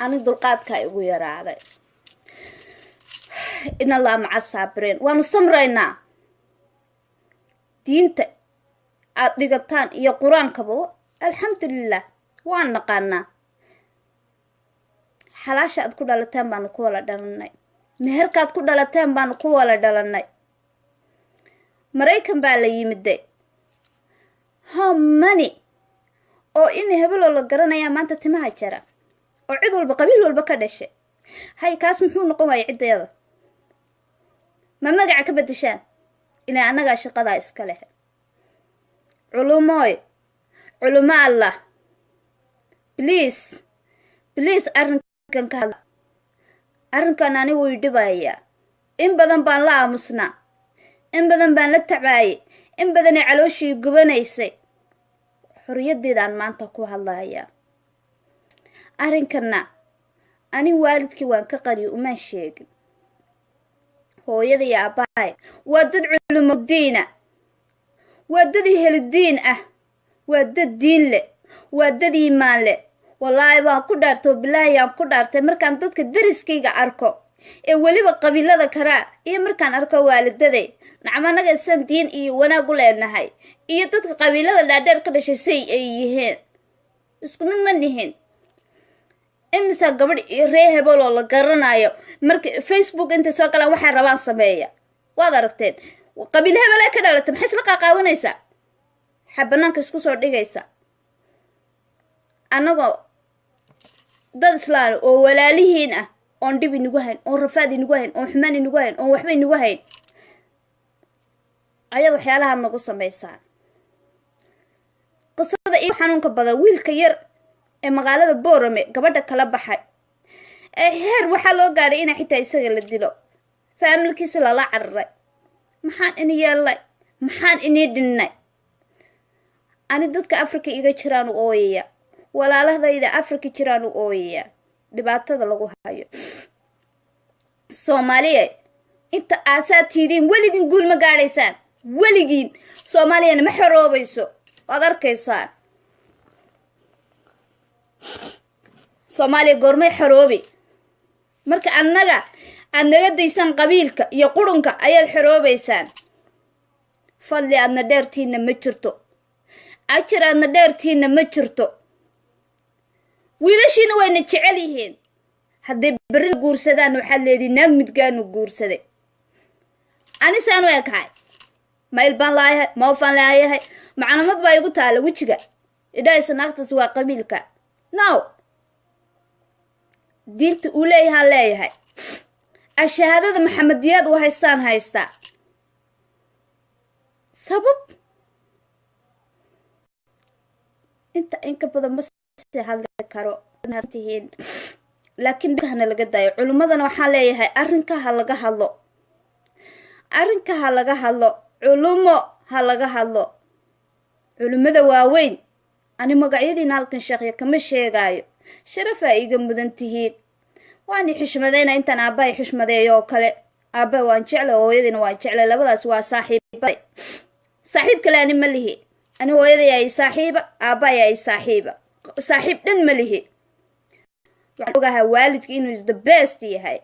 Ani dulqaadkaa igu yaraaday. In Allah maca saabireen. Waanu samraynaa. Diinta aad dhigataan iyo Qur-aankaba, alxamdulilah, waan naqaanaa. Xalaasha aad ku dhalateen baanu ku wala dhalanay, meherkaad ku dhalateen baanu ku wala dhalanay. Maraykan baa la yimiday. How many oo in hebeloo la garanayaa maanta timaha jara oo cid walba, qabiil walba ka dhashay? Hay, kaas muxuu noqon waaya ciddayada? Ma magaca ka bedeshaan ilaa annagaa shaqadaa iska leh. Culumooy, culumo Allah, please, please, arrinkan ka hadla. Arrinkan ani wuu dhibayaa. In badan baan la aamusnaa, in badan baan la tacaayay, in badanay calooshii gubanaysay. Xoriyaddeedaan maanta ku hadlayaa. Arrinkanna ani waalidkii waan ka qariyo, umaan sheegin. Hooyada iyo aabbahay waa dad culumodiina, waa dad ehelidiin ah, waa dad diin leh, waa dad iimaan leh. Wallaahi baan ku dhaartay oo bilaahi aan ku dhaartay, markaan dadka dariskayga arko ee weliba qabiilada karaa iyo markaan arko waalidaday, nacam, annaga isan diin iyo wanaag u leenahay iyo dadka qabiilada dhaadheer ka dhashay say ay yihiin isku mid ma nihin. Imisa gabadh ree hebel oo la garanayo marka Facebook intay soo galaan waxay rabaan sameeya waad aragteen. Qabiil hebel ee ka dhalatay maxay isla qaaqaawanaysaa? Waxaa banaanka isku soo dhigaysa annagoo dad islaan oo walaalihiin ah, oon dhib inagu hayn, oon rafaad inagu hayn, oon xumaan inagu hayn, oon waxba inagu hayn, ayaad waxyaalahaad nagu samaysaan. Qisada iyo xanuunka badan, wiilka yar ee magaalada Boorame gabadha kala baxay ee heer waxaa loo gaadhay inaa xitaa isaga la dilo, family-kiisa lala cararay. Maxaan ini yeelnay? Maxaan inii dhinnay? Ani dadka Africa iga jiraan u ooyaya, walaaladayda Africa jiraan u ooyaya, dhibaatada lagu hayo. Soomaaliya, inta aasaad tiidiin weligiin guul ma gaadhaysaan, weligiin Soomaaliyana ma xoroobayso. Waad arkaysaan Soomaaliya goormay xoroobi? Marka annaga aad naga daysaan qabiilka iyo qurunka ayaad xoroobaysaan. Fadli aadna dheertiinna ma jirto, ajar aadna dheertiinna ma jirto. Wiilashiina wayna jecel yihiin. Hadday berrina guursadaan, waxaad leedihi naag midgaanu guursaday. Anisaan u ekahay, mayl baan laayahay, moofaan laayahay, maclamad baa igu taala wejiga idhahaysa naagtaas waa qabiilka. No, diinta uu leeyahaan leeyahay, ashahaadada Maxamediyaad uu haystaan haystaa. Sabab inta in ka badan ma sii hadli karo tihiin, laakiin hana laga daayo. Culimmadana waxaan leeyahay, arrinka ha laga hadlo, arrinka ha laga hadlo, culumo ha laga hadlo, culimmada waaweyn. Ani magacyadiina halkan sheekhya kama sheegaayo, sharafaa iiga mudan tihiin, waan i xushmadayna intaan aabbahay xushmadeeyo oo kale. Aabbahay waan jeclay, hooyadiina waan jeclay, labadaas waa saaxiibaday. Saaxiib kale ani ma lihi. Ani hooyaday ay saaxiiba, aabbahay ay saaxiiba, saaxiib dhan ma lihi. Waxaan ogahay waalidka inuu is the best yahay.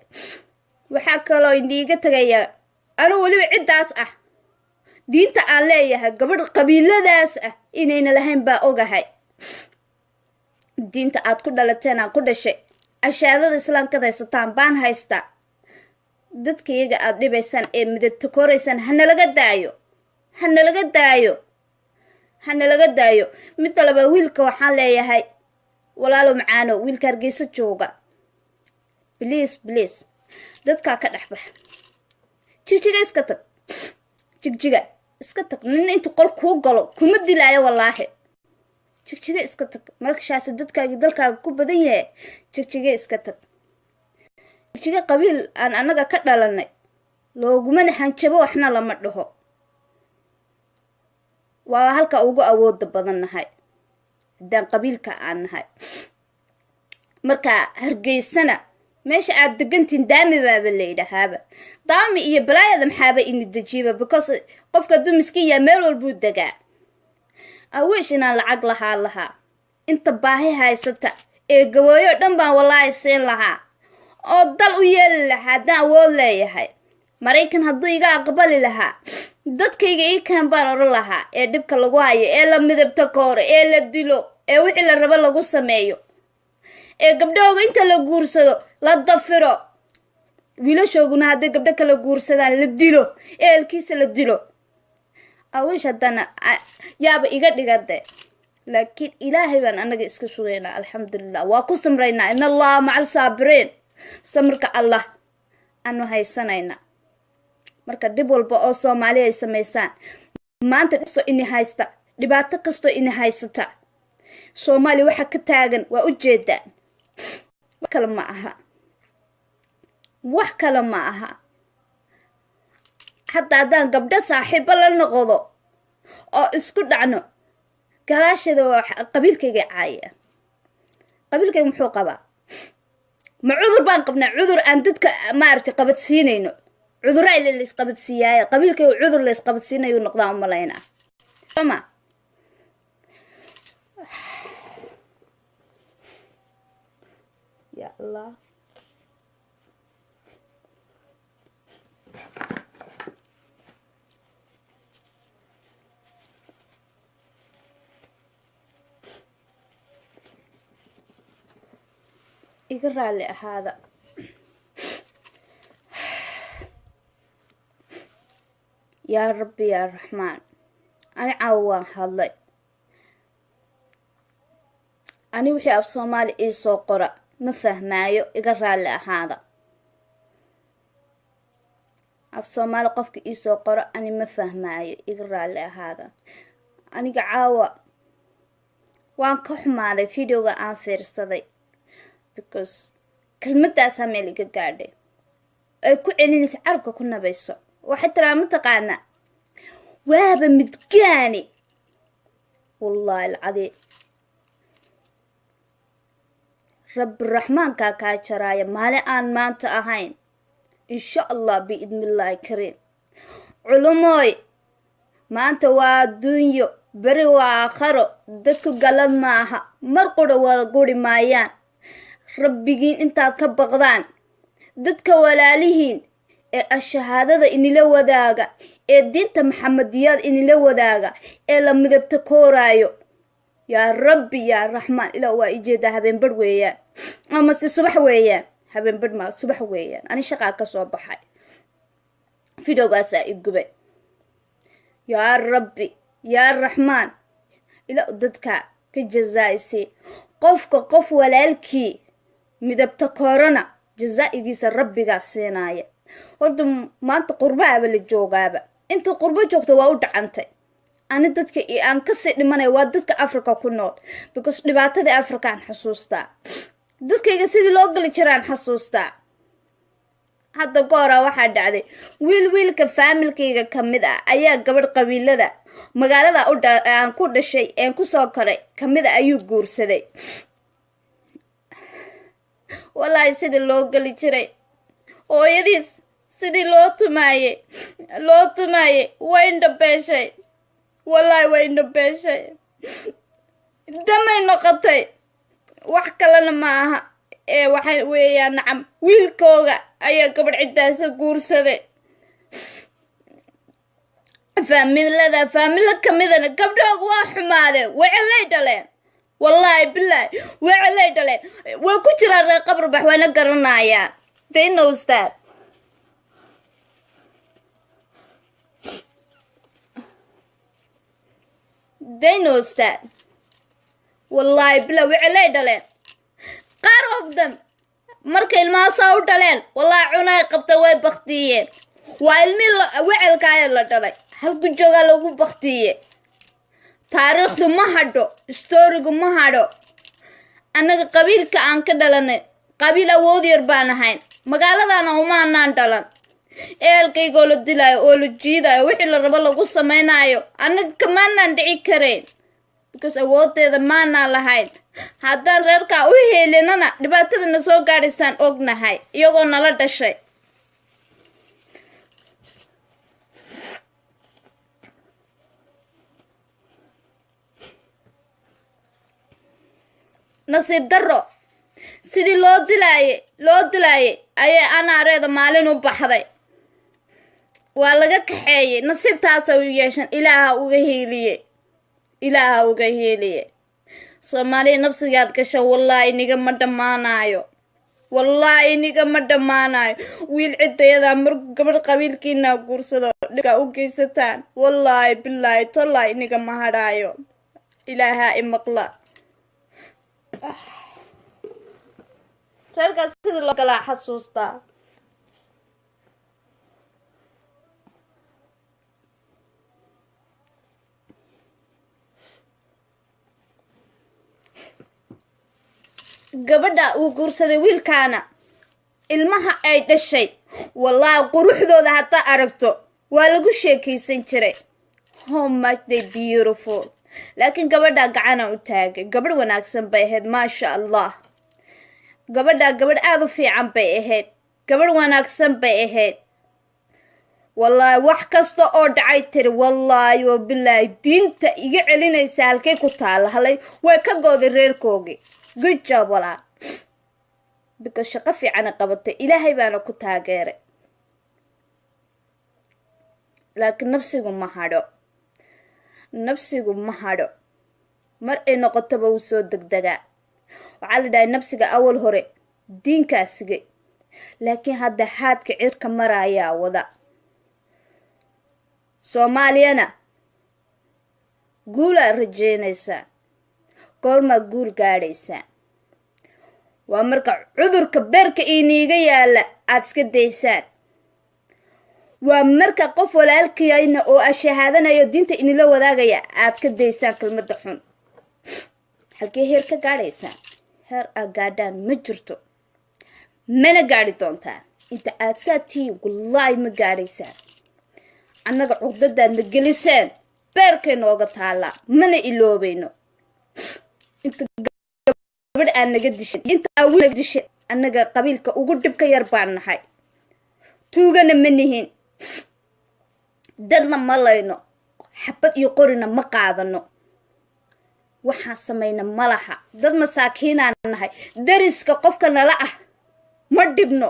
Waxaa kaloo iniiga tegayaa, anuu weliba ciddaas ah. Diinta aan leeyahay gabadh qabiiladaas ah inayna lahayn baa ogahay. Diinta aad ku dhalateen aan ku dhashay, ashaadada islaamkaad haysataan baan haystaa. Dadka iyaga aada dhibaysaan ee midabta koraysaan, hanalaga daayo, hanalaga daayo, hanalaga daayo. Midda labaa, wiilka waxaan leeyahay, walaalo macaano, wiilka Hargeysa jooga, please, please, dadkaa ka dhex bax. Jigjiga iska tag, Jigjiga iska tag. Nin intuu qol kuu galo kuma dilaayo, wallaahi. Jigjiga iska tag. Markashaasi dadkaagi dalkaaga ku badan yahay, Jigjiga iska tag. Jigjiga qabiil aan annaga ka dhalanay loogumana hanjabo, waxna lama dhaho. Waa halka ugu awooda badan nahay haddaan qabiilka aan nahay. Marka Hargeysana meesha aad degantiin Daami baaba la yidhaahaaba, Daami iyo balaayada maxaaba ini dejiiba? Because qofka hadduu miskiin yaha, meel walbuu degaa. Awish inaan lacag lahaa lahaa, inta baahi haysata ee gabooyo dhan baan wallaahi siin lahaa oo dal u yeeli lahaa haddaan awood leeyahay. Maraykan hadduu iga aqbali lahaa, dadkayga ii kaan baan odhan lahaa, ee dhibka lagu hayo, ee la midabta kooro, ee la dilo, ee wixii la rabo lagu sameeyo, ee gabdhahooga inta la guursado la dafiro, wiilashooguna hadday gabdho kala guursadaan la dilo, ehelkiisa la dilo. Awish haddana yaaba iga dhigade, laakiin Ilaahay baan anaga iska sugaynaa. Alxamdulilah, waa ku samraynaa. In Allaha maca alsaabiriin. Samirka Allah aanu haysanaynaa. Marka dhib walba oo Soomaali ay samaysaan maanta kastoo ini haysta, dhibaato kastoo ini haysata, Soomaaliya waxaa ka taagan waa ujeedaan. Wax kale ma aha, wax kale ma aha. Xataa haddaan gabdho saaxiibo la noqdo oo isku dhacno, gadaasheeda waa qabiilkayga caaya. Qabiilkayga muxuu qabaa? Ma cudur baan qabnaa? Cudur aan dadka maaragtay qabadsiinayno, cudurra ila laysqabadsiiyaaye, qabiilkayga cudur laysqabadsiinayu noqdaa umalaynaa soma. Ya Allah, iga raalli ahaada. Yaa Rabbi, yaa Raxmaan, ani caawa waan hadlay. Ani wixii af Soomaali ii soo qora ma fahmaayo, iga raalli ahaada. Af Soomaali qofka iisoo qoro ani ma fahmaayo, iga raalli ahaada. Aniga caawa waan ka xumaaday videoga aan fiirsaday, because kelmadaasaa meel iga gaadhay ay ku celinaysa, carabka ku nabayso. Waxay tiraa, mataqaanaa, waaba midgaani. Wallaahi alcadiim, Rabbi Raxmaankaa kaa jaraaya maalin aan maanta ahayn, insha Allah, biidnillaahi kariim. Culumooy, maanta waa adduunyo, beri waa aakharo. Dadku galad maaha, mar qura wada guri maayaan. Rabbigiin intaad ka baqdaan, dadka walaalihiin ee ashahaadada inila wadaaga, ee diinta Maxamediyaad inila wadaaga, ee la midabta kooraayo, yaa Rabbi, yaa Raxmaan, ilaa waa ijeedaa. Habeen barh weeyaan amase subax weeyaan, habeen barh maa, subax weeyaan. Ani shaqaa ka soo baxay, videogaasaa i gubay. Yaa Rabbi, yaa Raxmaan, ilaa dadka ka jazaa-isii. Qofka qof walaalkii midabta koorana jazaa-igiisa Rabbigaa siinaaya. Horta maanta qurbaaba la joogaaba, inta qurbo joogta waa u dhacantay. Ani dadka aan kasii dhimanaya waa dadka Africa ku nool, because dhibaatadii Afrikaan xasuustaa, dadkayga sidii loo gali jiraan xasuustaa. Hadda goora waxaa dhacday, wiil wiilka faamilkayga ka mid ah ayaa gabadh qabiilada magaalada aan ku dhashay een kusoo koray kamid a ayuu guursaday. Wallaahi, sidii loo geli jiray hooyadiis, sidii loo tumaayey, loo tumaayey, way indhabeeshay. Wallaahi, way indhabeeshay, damay noqotay. Wax kalena ma aha ee waxa weeyaan, nacam, wiilkooga ayaa gabadh ciddaasa guursaday. Faamilada faamilo kamidana gabdhooga waa xumaadeen, wecelay dhaleen. Wallaahi bilaahi, wecelay dhaleen. Way ku jiraan reer Qabarbax, wayna garanayaan. They knows that. They knows that. Wallaahi bilaahi, wecelay dhaleen qaar of them. Markay ilmahaasaa u dhaleen, wallaahi cunay qabta, way baktiyeen. Waa ilmii wecelkaaya la dhalay, halku joogaa lagu baktiye. Taariikhdu ma hadho, story-gu ma hadho. Annaga qabiilka aan ka dhalanay qabiil awood yar baan ahayn, magaaladana umaanaan dhalan. Ehelkaygoo la dilaayo oo la jiidayo, wixii la rabo lagu samaynayo, annaga kamaanaan dhici karayn, because awoodeeda maanaan lahayn. Haddaan reerkaa u heelinana, dhibaatadana soo gaadhaysaan ognahay, iyagoo nala dhashay. Nasiib darro, sidii loo dilaayey loo dilaayay ayay anaareeda maalin u baxday, waa laga kaxeeyey. Nasiibtaasa u yeeshan, Ilaaha uga hiiliye, Ilaaha uga hiiliye. Soomaaliya, nafsigaad gasha, wallaahi nigama dhammaanaayo, wallaahi nigama dhammaanaayo. Wiil cidayadaa markuu gabadh qabiilkiinaa guursado, dhibkaa u geysataan, wallaahi bilaahi tallaahi nigama hadhaayo. Ilaahaa imaqla. Reerkaas sidii loo galaa xasuustaa. Gabadha uu guursaday wiilkaana, ilmaha ay dhashay, wallaahi quruxdooda haddaa aragto, waa lagu sheekaysan jiray, how much they beautiful. Laakiin gabadhaa gacana u taagay, gabadh wanaagsan bay ahayd, maasha Allah. Gabadhaa gabadh aada u fiican bay ahayd, gabadh wanaagsan bay ahayd. Wallaahi wax kasta oo dhacay tiri, wallaahi oo bilaahi, diinta iga celinaysa halkay ku taalla? Halay way ka gooday reerkoogii. Good job, walaa, because shaqo fiicana qabatay, Ilaahay baana ku taageeray. Laakiin nafsigu ma hadho, nafsigu ma hadho. Mar ay noqotaba wuu soo degdegaa. Waxaa la dhahay nafsiga awal hore diinkaa sigay, laakiin hadda haadka cirka marayaa wada. Soomaaliyana guulaa rajeynaysaa, goormaa guul gaadhaysaa? Waa marka cudurka beerka iniiga yaalla aada iska daysaan. Waa marka qof walaalkayna oo ashahaadanayo diinta inila wadaagaya aad ka daysaan kelmadda xun. Halkee heer ka gaadhaysaan? Heer aad gaadhaan ma jirto, mana gaadhi doontaan inta aad saa tihiin. Wallaahi ma gaadhaysaan. Annaga cuqdadaadna geliseen beerkay nooga taallaa, mana iloobayno. Inta gabadh aad naga dishan, inta aa wiil naga dishan, annaga qabiilka ugu dhibka yar baan nahay. Tuugana ma nihin, dadna ma layno, xabad iyo qorina ma qaadano, waxaan samayna ma laha. Dad masaakiinaan nahay, dariska qofka nala ah ma dhibno,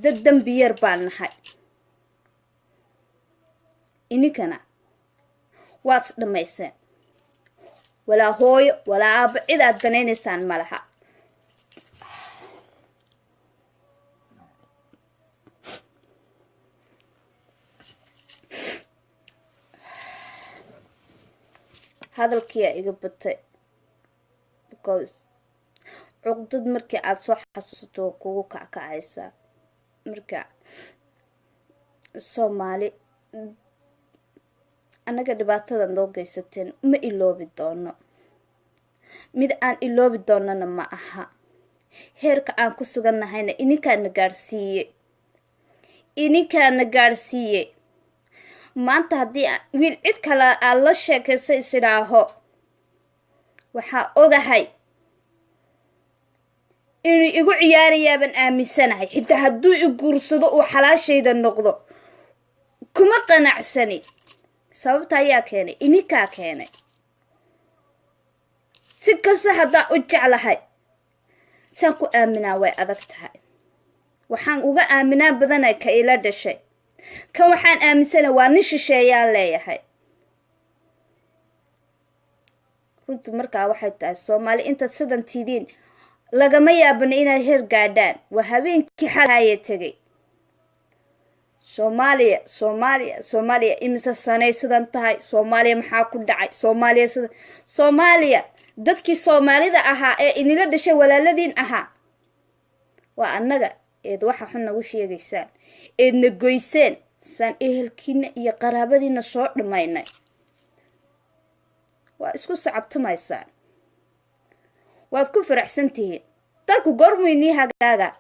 dad dembi yar baan nahay. Ininkana waad dhammayseen, walaa hooyo walaa aabbo cid aad danaynaysaan ma laha. Hadalkiyaa iga batay, because cuqdad markii aada soo xasuusato kugu kackacaysaa. Marka Soomaali, annaga dhibaatada noo geysateen ma iloobi doono, mid aan iloobi doonana ma aha. Heerka aan ku sugannahayna ininkaana gaadhsiiye, ininkaana gaadhsiiye. Maanta haddii wiil cid kale aad la sheekaysa is idhaaho, waxaa ogahay inuu igu ciyaarayaabaan aaminsanahay. Xitaa hadduu i guursado uu xalaashayda noqdo, kuma qanacsani. Sababta ayaa keenay, ininkaa keenay. Si kasta haddaa u jeclahay, saan ku aaminaa way adag tahay. Waxaan uga aaminaa badanay ka ila dhashay. Kan waxaan aaminsana waa nin shisheeyaan leeyahay. Runtu markaa waxay tahay, Soomaali intaad sidan tidiin lagama yaabano inaad heer gaadhaan. Waa habeenkii xalhaye tegay. Soomaaliya, Soomaaliya, Soomaaliya, imise sanay sidan tahay? Soomaaliya maxaa ku dhacay? Soomaaliya sida Soomaaliya, dadkii Soomaalida ahaa ee inila dhashay, walaaladiin ahaa, waa annaga eed waxa xun nagu sheegaysaan, eedna goyseen, saan ehelkiina iyo qaraabadiina soo dhammaynay. Waa isku sacabtumaysaan, waad ku faraxsan tihiin. Dalku goormuu inii hagaaga?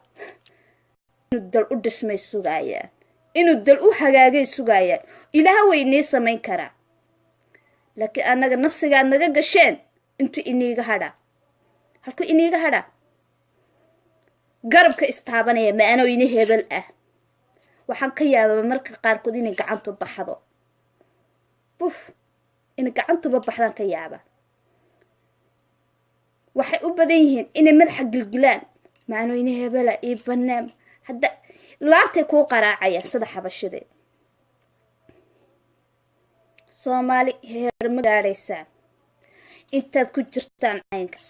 Inuu dal u dhismay sugaayaan, inuu dal u hagaagay sugaayaan. Ilaaha way inii samayn karaa, laakiin annaga nafsigaad naga gasheen intuu iniiga hadhaa, halkuu iniiga hadhaa? Garabka istaabanaya ma anoo ini hebel ah. Waxaan ka yaabaa marka qaarkood inay gacantu baxdo, buf, inay gacantuba baxdaan ka yaaba. Waxay u badan yihiin inay madaxa gilgilaan: maanoo ini hebela io banaam. Hadda laabtay kuu qaraacayaan sida xabashideed. Soomaali heer ma gaadhaysaan intaad ku jirtaan caynkaas.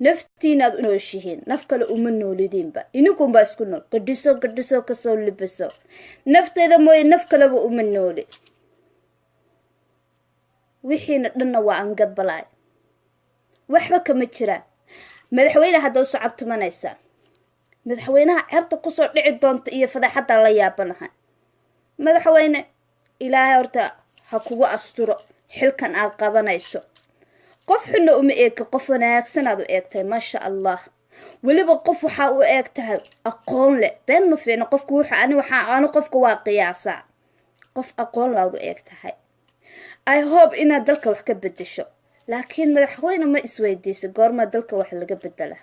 Naftiinaad u nooshihiin, naf kale uma noolidiinba. Ininkunbaa isku nool. Gadhiso, gadhiso, kasoo libiso. Nafteeda mooye naf kaleba uma nooli. Wixiina dhanna waa angadbalaay, waxba kama jiraan. Madaxweyne hadda u sacabtumanaysaa, madaxweynaha ceebta kusoo dhici doonta iyo fadeexaddaa la yaabanahay. Madaxweyne, Ilaahay horta ha kugu asturo xilkan aad qabanayso. Qof xunna uma eegka, qof wanaagsan aad u eegtahay, maasha Allah. Weliba qof waxaa u eeg tahay aqoon leh. Been ma fiicno. Qofku wuxu ani waxaa anu qofka waa qiyaasaa. Qof aqoon laad u eeg tahay. I hope inaad dalka wax ka bedesho. Laakiin madaxweyne, ma isweydiisa goormaa dalka wax laga bedela?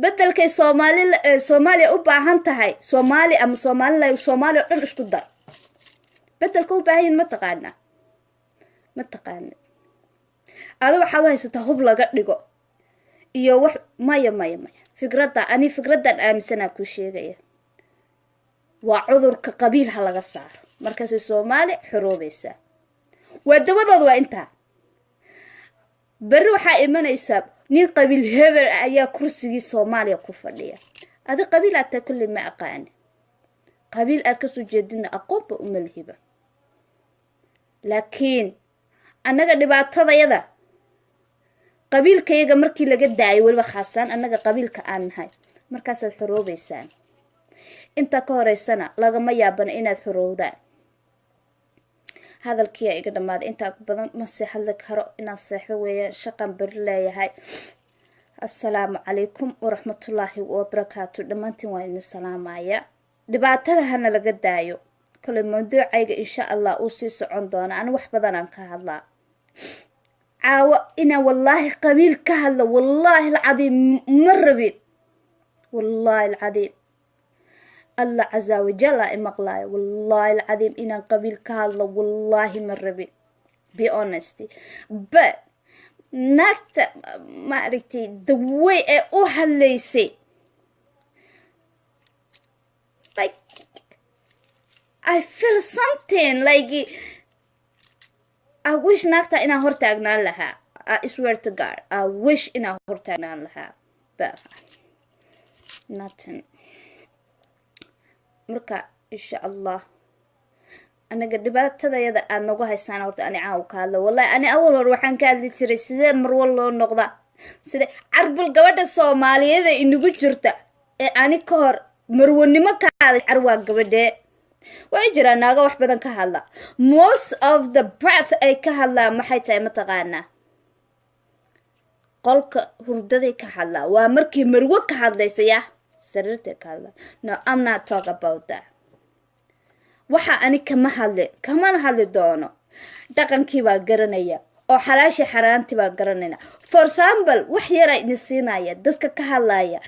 Bedelkay Soomaali, Soomaaliya u baahan tahay, Soomaali ama Soomaalila, Soomaaliya o dhan isku dar, bedelka u baahan yihin ma taqaanaa? Ma taqaana. Ada waxaad u haysataa hub laga dhigo iyo wax. Maya, maya, maya. Fikradda ani fikraddan aaminsanaa kuu sheegaya waa cudurka qabiil ha laga saaro, markaasay Soomaali xoroobaysaa. Waa dawadooda, waa intaa. Berri waxaa imanaysaa nin qabiil hebel ah ayaa kursigii Soomaaliya ku fadhiya. Adi qabiil aad tahay kulley ma aqaani, qabiil aad kasoo jeedina aqoonba uma lihiba. Laakiin annaga dhibaatadayada qabiilkayaga markii laga daayo, weliba khaasaan annaga qabiilka aan nahay, markaasaad xoroobaysaan. Intaa ka horeysana lagama yaabana inaad xorowdaan. Hadalkiiyaa iga dhammaaday. Intaa badan ma sii hadli karo, inaan seexdo weeyaan, shaqan beri leeyahay. Assalaamu calaykum waraxmatullaahi wabarakaatu. Dhammaantiin waa idin salaamaya. Dhibaatada hana laga daayo. Kale mawduucayga insha Allah uu sii socon doona. Ani wax badanaan ka hadlaa. Caawo inaan wallaahi qabiil ka hadlo, wallaahi alcadiim ma rabin. Wallaahi alcadiim, Allah caza wajal a imaqlaayo, wallaahi alcadiim inaan qabiil ka hadlo wallaahi ma rabin, be honest. But naagta, ma aragtay, the way ee u hadlaysay, like I feel something, like I wish naagta inaan hortaagnaan lahaa. I swear to God, I wish inaan hortaagnaan lahaa, but nothing. Marka insha Allah anaga dhibaatadayada aada nagu haystaan horta ani caaw ka hadla. Wallahi ani awal hore waxaan ka hadli jiray sidee marwo loo noqda, sidee carbal gabadha Soomaaliyeeda inagu jirta ee ani ka hor marwanimo ka haday. Carwaa gabadhee way jiraan naago wax badan ka hadla. Most of the breath ay ka hadlaan maxay tahay? Mataqaanaa? Qolka hurdaday ka hadlaa. Waa markii marwo ka hadlaysa ya sariirtay ka hadlaa. No, I'm not talk about that. Waxa ani kama hadli, kamana hadli doono. Dhaqankii baa garanaya oo xalaashii xaaraantii baa garanayna. For example, wax yaraa idin siinaya. Dadka ka hadlaya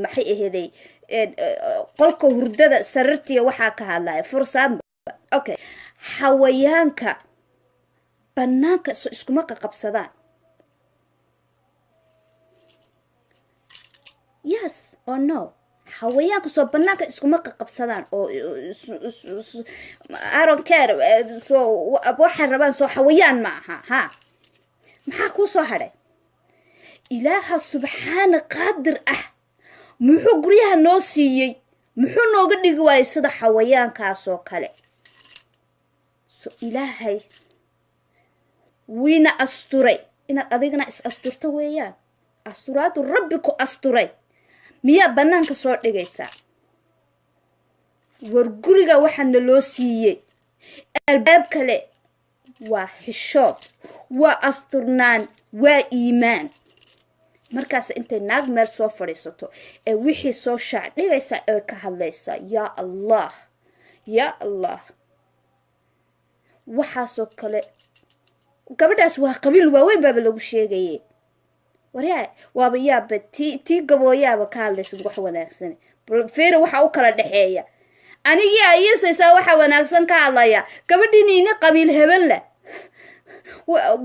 maxay aheeday qolka hurdada, sariirtiya waxaa ka hadlaya, for example, okay, xawayaanka banaanka so iskuma qaqabsadaan? Yes or no? Xawayaanku soo banaanka iskuma qaqabsadaan oo aron care soo waxay rabaan, soo xawayaan ma aha. Ha, maxaa kuu soo hadhay? Ilaaha subxaana qaadir ah muxuu guryaha noo siiyey? Muxuu nooga dhigi waayey sida xawayaankaasoo kale? So Ilaahay wiina asturay, inaad adigana is asturto weeyaan. Asturaadu Rabbi ku asturay miyaa bannaanka soo dhigaysaa? War guriga waxaana loo siiyey albaab kale waa xishood, waa asturnaan, waa iimaan. Markaas intay naag meel soo fadhiisato ee wixii soo shaac dhigaysaa ee ka hadlaysaa, yaa Allah, yaa Allah, waxaasoo kale gabadhaas waa qabiil waaweyn baaba lagu sheegaye. Waryaa, waaba yaaba tii gabooyaaba ka hadlaysa wax wanaagsan. Fiiri waxa u kala dhexeeya. Anigii ayisaysaa waxa wanaagsan ka hadlaya, gabadhiina ina qabiil hebel leh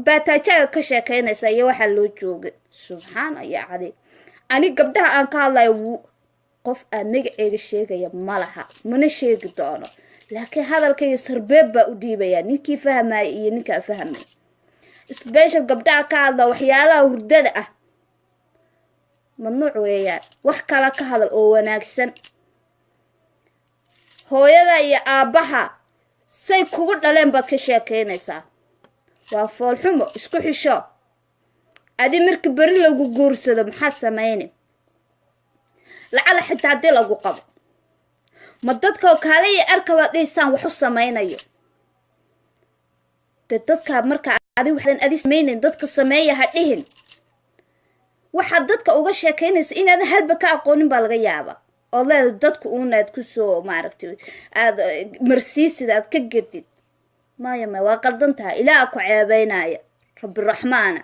baataajaaga ka sheekaynaysa iyo waxaa loo joogay. Subxaana ya cali, ani gabdhaha aan ka hadlayo qof aan magaceega sheegaya ma laha, mana sheegi doono, laakiin hadalkayga sarbeeb baa u dhiibaya ninkii fahmaya iyo ninkaa fahmay. Special gabdhaha ka hadla waxyaalaha hurdada ah mamnuuc weeyaan. Wax kala ka hadal oo wanaagsan. Hooyada iyo aabbaha say kugu dhaleen baad ka sheekaynaysaa, waa foolxumo. Isku xisho. Adi marka beri lagu guursado maxaad samayni? Lacala xitaa haddii lagu qabo, ma dadka kaale iyo arkabaad dhihisaan wax u samaynayo? Dee dadka marka adi waxaadan adi samaynayn dadka sameeya ha dhihin. Waxaad dadka uga sheekaynaysa inaadan halba ka aqoonin baa laga yaabaa, ood leeda dadku unaad kusoo maaragtay aada marsiisid, aad ka gedid. Maya, maya, waa qaldan tahay. Ilaaha ku ceebeynaya. Rabbiraxmaana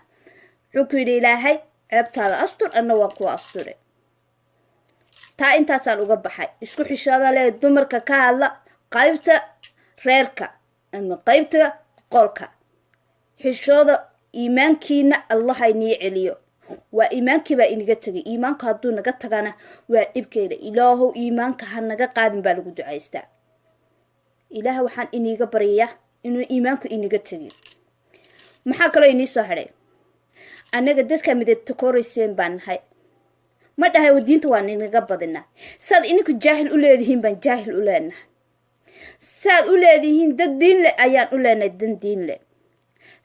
wuxuu ku yidhi, Ilaahay, ceebtaada astur, anna waa kuwa asture. Taa intaasaan uga baxay. Isku xishooda le dumarka ka hadla qaybta reerka ama qaybta qolka. Xishooda, iimaankiina Allaha inii celiyo. Waa iimaankii baa inaga tegay. Iimaanku hadduu naga tagana waa dhibkeeda. Ilaahow iimaanka ha naga qaadin baa lagu ducaystaa. Ilaah waxaan iniiga baryayaa inuu iimaanku inaga tegin. Maxaa kaloo inii soo hadhay? Annaga dadka midabta korayseen baan nahay. Ma dhahay diinta waan inaga badinaa. Saad ininku jaahil u leedihiin baan jaahil u leenahay. Saad u leedihiin dad diin leh ayaan u leenahay dan diin leh.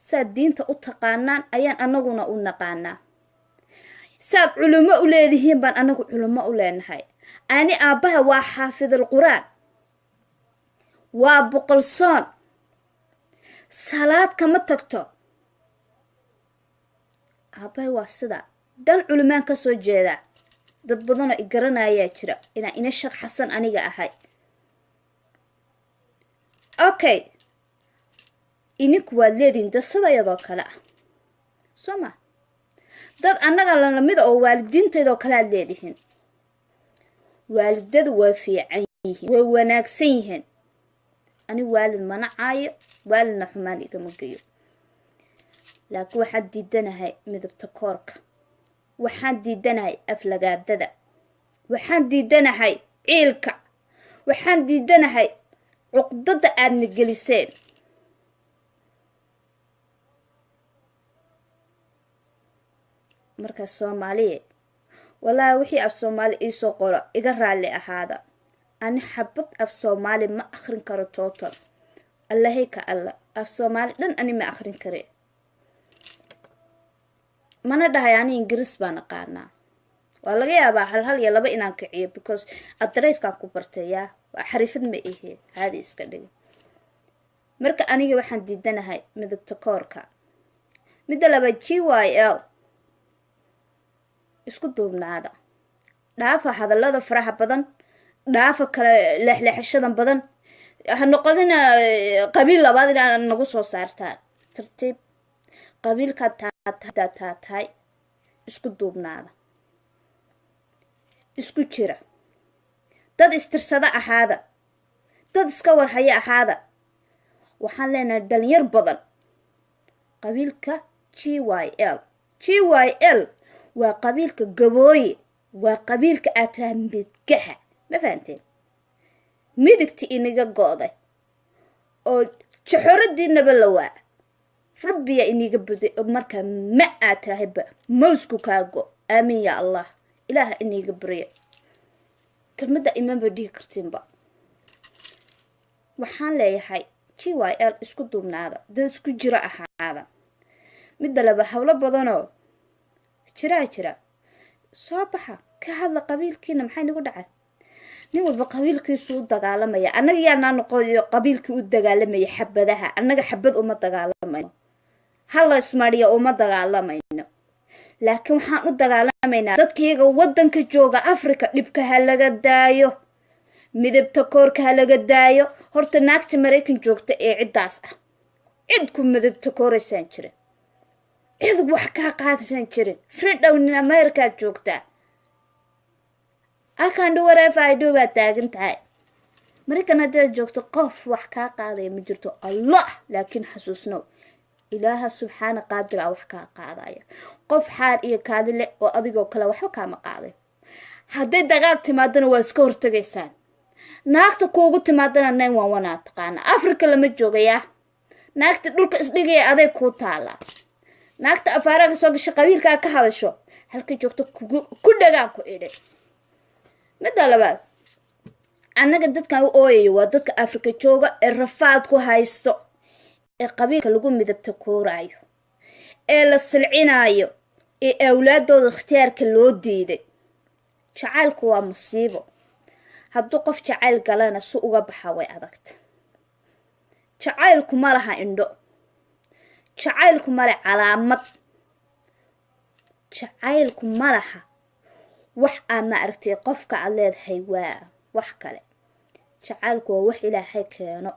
Saad diinta u taqaanaan ayaan anaguna u naqaanaa. Saad culimo u leedihiin baan anagu culimo u leenahay. Ani aabbaha waa xaafidal qur-aan, waa boqolsoon, salaad kama tagto. Aabbahay waa sidaa dhan culimaan ka soo jeedaa. Dad badanoo i garanayaa jira inaan ina Sheekh Xasan aniga ahay. Okay, ininku waad leedihiin dad sida iyadoo kale ah, soo ma? Dad annaga lalamida oo waalidiintaydoo kale aad leedihiin. Waalidadu waa fiican yihiin, way wanaagsan yihiin. Ani waalid mana caayo, waalidna xumaan igama geyo, laakiin waxaan diidanahay midabta koorka, waxaan diidanahay aflagaadada, waxaan diidanahay ciilka, waxaan diidanahay cuqdada aadna geliseen. Markaa Soomaaliye, wallaahi wixii af Soomaali iisoo qoro iga raalli ahaada. Ani xabad af Soomaali ma akrin karo total. Allahay ka Alla, af Soomaali dhan ani ma akrin kare. Mana dhahay ani Ingiriis baan aqaanaa. Waa laga yaabaa hal hal iyo laba inaan kiciyo, because adreyskaan ku bartay. Yaa waa xariifad ma ihe, haadi iska dhiga. Marka aniga waxaan diidanahay midabta koorka. Midda labaad, GYL, isku duubnaada. Dhaafa hadallada faraha badan, dhaafa kale leexleexashadan badan. Ha noqodina qabiil labaad inaa nagu soo saartaan. Tartiib qabiilkaad taa tahay, isku duubnaada, isku jira, dad istirsada ahaada, dad iska warhaya ahaada. Waxaan leenahay dhalinyar badan qabiilka GYL. GYL waa qabiilka Gabooye. Waa qabiilka aad tiraha midgaha, ma fahanteen? Midigta inaga go'day oo jaxoradiinaba lawaa rabbiyaa iniga baday. Markaa ma aad tirahayba mawsku kaa go. Aamin yaa Allah, Ilaaha iniga barya. Kelmadda imanba dhihi kartiinba. Waxaan leeyahay GYL, isku duubnaada, dad isku jiro ahaada. Midda laba, hawlo badanoo jiraa jira, soo baxa, ka hadla qabiilkiina. Maxaa inagu dhacay? Nin walba qabiilkiisu u dagaalamaya. Annaga yaanaa noqoyo qabiilkii u dagaalamaya xabadaha. Annaga xabad uma dagaalamayno, hala ismariya uma dagaalamayno, laakiin waxaan u dagaalamaynaa dadkayaga waddanka jooga Africa. Dhibka ha laga daayo, midabta koorka ha laga daayo. Horta naagta Maraykan joogta ee ciddaas ah, cid ku midabta kooraysaan jirin, cid wax kaa qaadaysaan jirin. Freedom in Americaad joogtaa, "I can do whatever I do" baad taagan tahay. Maraykan haddaad joogto, qof wax kaa qaadaya ma jirto, Allah. Laakiin xasuusnow, Ilaaha subxaana qaadir a wax kaa qaadaya. Qof xaar iyo kaadi leh oo adigoo kale waxba kaama qaaday. Hadday dagaal timaadana, waa iska hortagaysaan. Naagta kuugu timaadana 911 aa taqaana. Africa lama joogayaa. Naagta dhulka isdhigaya aday kuu taalaa. Naagta afaaraga soo gasha, qabiilkaa ka hadasho, halka joogto ku dhagaan ku idhay. Midda labaad, annaga dadkan u ooyayo waa dadka Afrika jooga ee rafaad ku haysto, ee qabiilka lagu midabta kooraayo, ee la silcinaayo, ee awlaadooda ikhtiyaarka loo diiday. Jacaylku waa musiibo. Hadduu qof jacayl galana, si uga baxa way adagta. Jacaylku ma laha indho, jacaylku male calaamad, jacaylku ma laha wax aad ma aragtay qofka aad leedahay waa wax kale. Jacaylku waa wax Ilaahay keeno,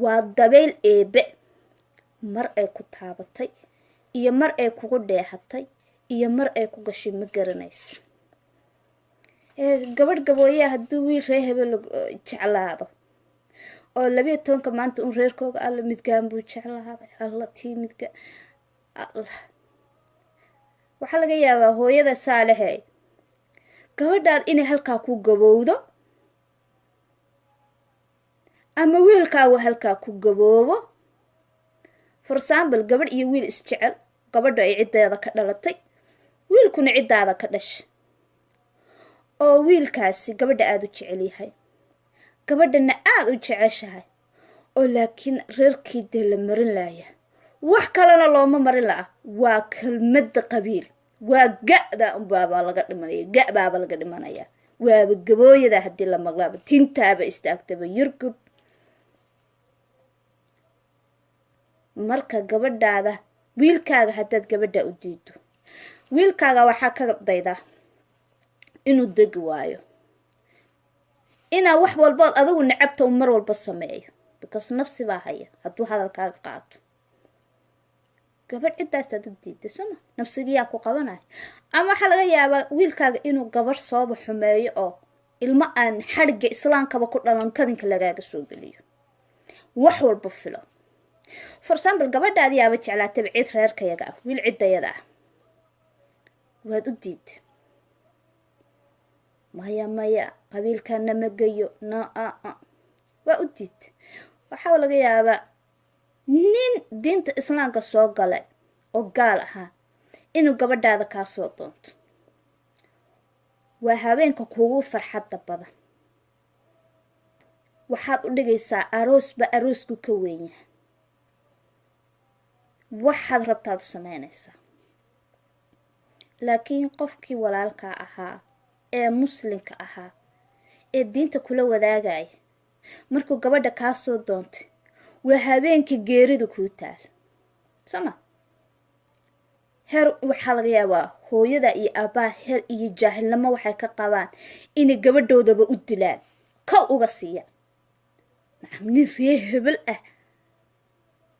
waa dabayl eebe. Mar ay ku taabatay iyo mar ay kugu dheehatay iyo mar ay ku gashay ma garanaysa. Gabadh Gabooyaa hadduu wiil ree hebel jeclaado oo 12-ka maanta un reerkooga, "Alla, midgaan buu jeclaaday, alla tii midga Allah." Waxaa laga yaabaa hooyada saalehe gabadhaad inay halkaa ku gabowdo ama wiilkaagu halkaa ku gaboobo. For example, gabadh iyo wiil isjecel, gabadha ay ciddeeda ka dhalatay, wiilkuna ciddaada ka dhashay, oo wiilkaasi gabadha aada u jecel yahay, gabadhana aada u jeceshahay, oo laakiin reerkii dee la marin laaya. Wax kalena looma marin la'a, waa kelmadda qabiil. Waa ga-da unbaabaa laga dhimanaya, ga-baaba laga dhimanaya. Waaba gabooyada haddii la maqlaaba, tintaaba istaagtaba yurgub. Marka gabadhaada, wiilkaaga haddaad gabadha u diido, wiilkaaga waxaa ka daydaa inuu degi waayo, inaa wax walbood adigu necabta u mar walba sameeyo, because nafsi baa haya. Hadduu hadalkaaga qaato, gabadh ciddaasaad u diiday, sooma? Nafsigiyaa ku qabanaya. Ama waxaa laga yaabaa wiilkaaga inuu gabadh sooba xumeeyo oo ilmo aan xadhigga islaamkaba ku dhalan kadinka lagaaga soo geliyo. Wax walba filo. For example, gabadhaadi yaaba jeclaataba cid reerkayaga ah, wiil ciddayada ah, waad u diiday. "Maya, maya, qabiilkana ma geyo." Na waa u diiday. Waxaa laga yaabaa nin diinta islaamka soo galay oo gaal ahaa inuu gabadhaada kaa soo doonto. Waa habeenka kugu farxadda badan. Waxaad u dhigaysaa aroosba aroosku ka weyn yahay. Waxaad rabtaad u sameynaysaa. Laakiin qofkii walaalkaa ahaa ee muslimka ahaa ee diinta kula wadaagaya, markuu gabadha kaa soo doontay, waa habeenkii geerida kuu taal, sooma? Heer waxaa laga yaabaa hooyada iyo aabbaha heer iyo jaahilnimo waxay ka qabaan inay gabadhoodaba u dilaan, kow uga siiyaan. Nacam, nin ree hebel ah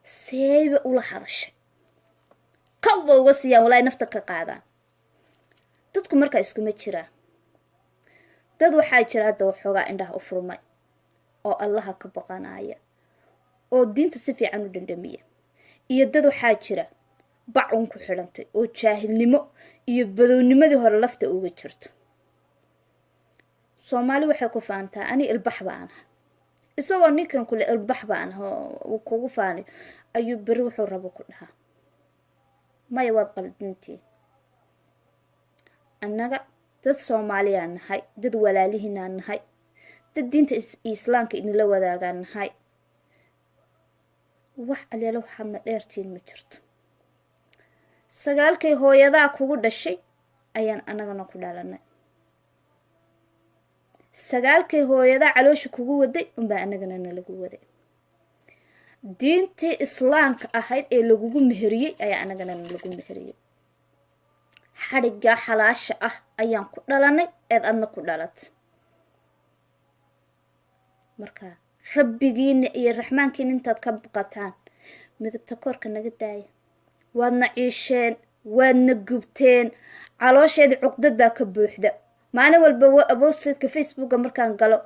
seeyba ula hadashay, kowba uga siiyaan, walaahi nafta ka qaadaan. Dadku markaa iskuma jiraan. Dad waxaa jira hadda waxoogaa indhaha u furmay oo Allaha ka baqanaya oo diinta si fiican u dhandhamiya, iyo dad waxaa jira Bac uun ku xidhantay oo jaahilnimo iyo badownimadii hore lafta uga jirto. Soomaali waxay ku faantaa, "Ani ilbax baan ahay." Isagoo ninkan kule "Ilbax baan ah" uu kugu faanayo ayuu beri wuxuu rabo ku dhahaa. Maya, waad qaldintii. Annaga dad Soomaaliyaa nahay, dad walaalihiinaa nahay, dad diinta Islaamka inala wadaagaa nahay. Wax aleelo waxaadna dheertiin ma jirto. Sagaalkay hooyadaa kugu dhashay ayaan annagana ku dhalanay. Sagaalkay hooyadaa caloosha kugu waday unbaa annagana nalagu waday. Diintii Islaamka ahayd ee lagugu meheriyey ayaa annagana nalagu meheriyey. Xadhiggaa xalaasha ah ayaan ku dhalanay eed adna ku dhalatay. Marka Rabbigiina iyo Raxmaankiina intaad ka baqataan, midabta koorka naga daaya. Waadna ciisheen, waadna gubteen, caloosheedii cuqdad baa ka buuxda. Maalin walba websiteka Facebooka markaan galo,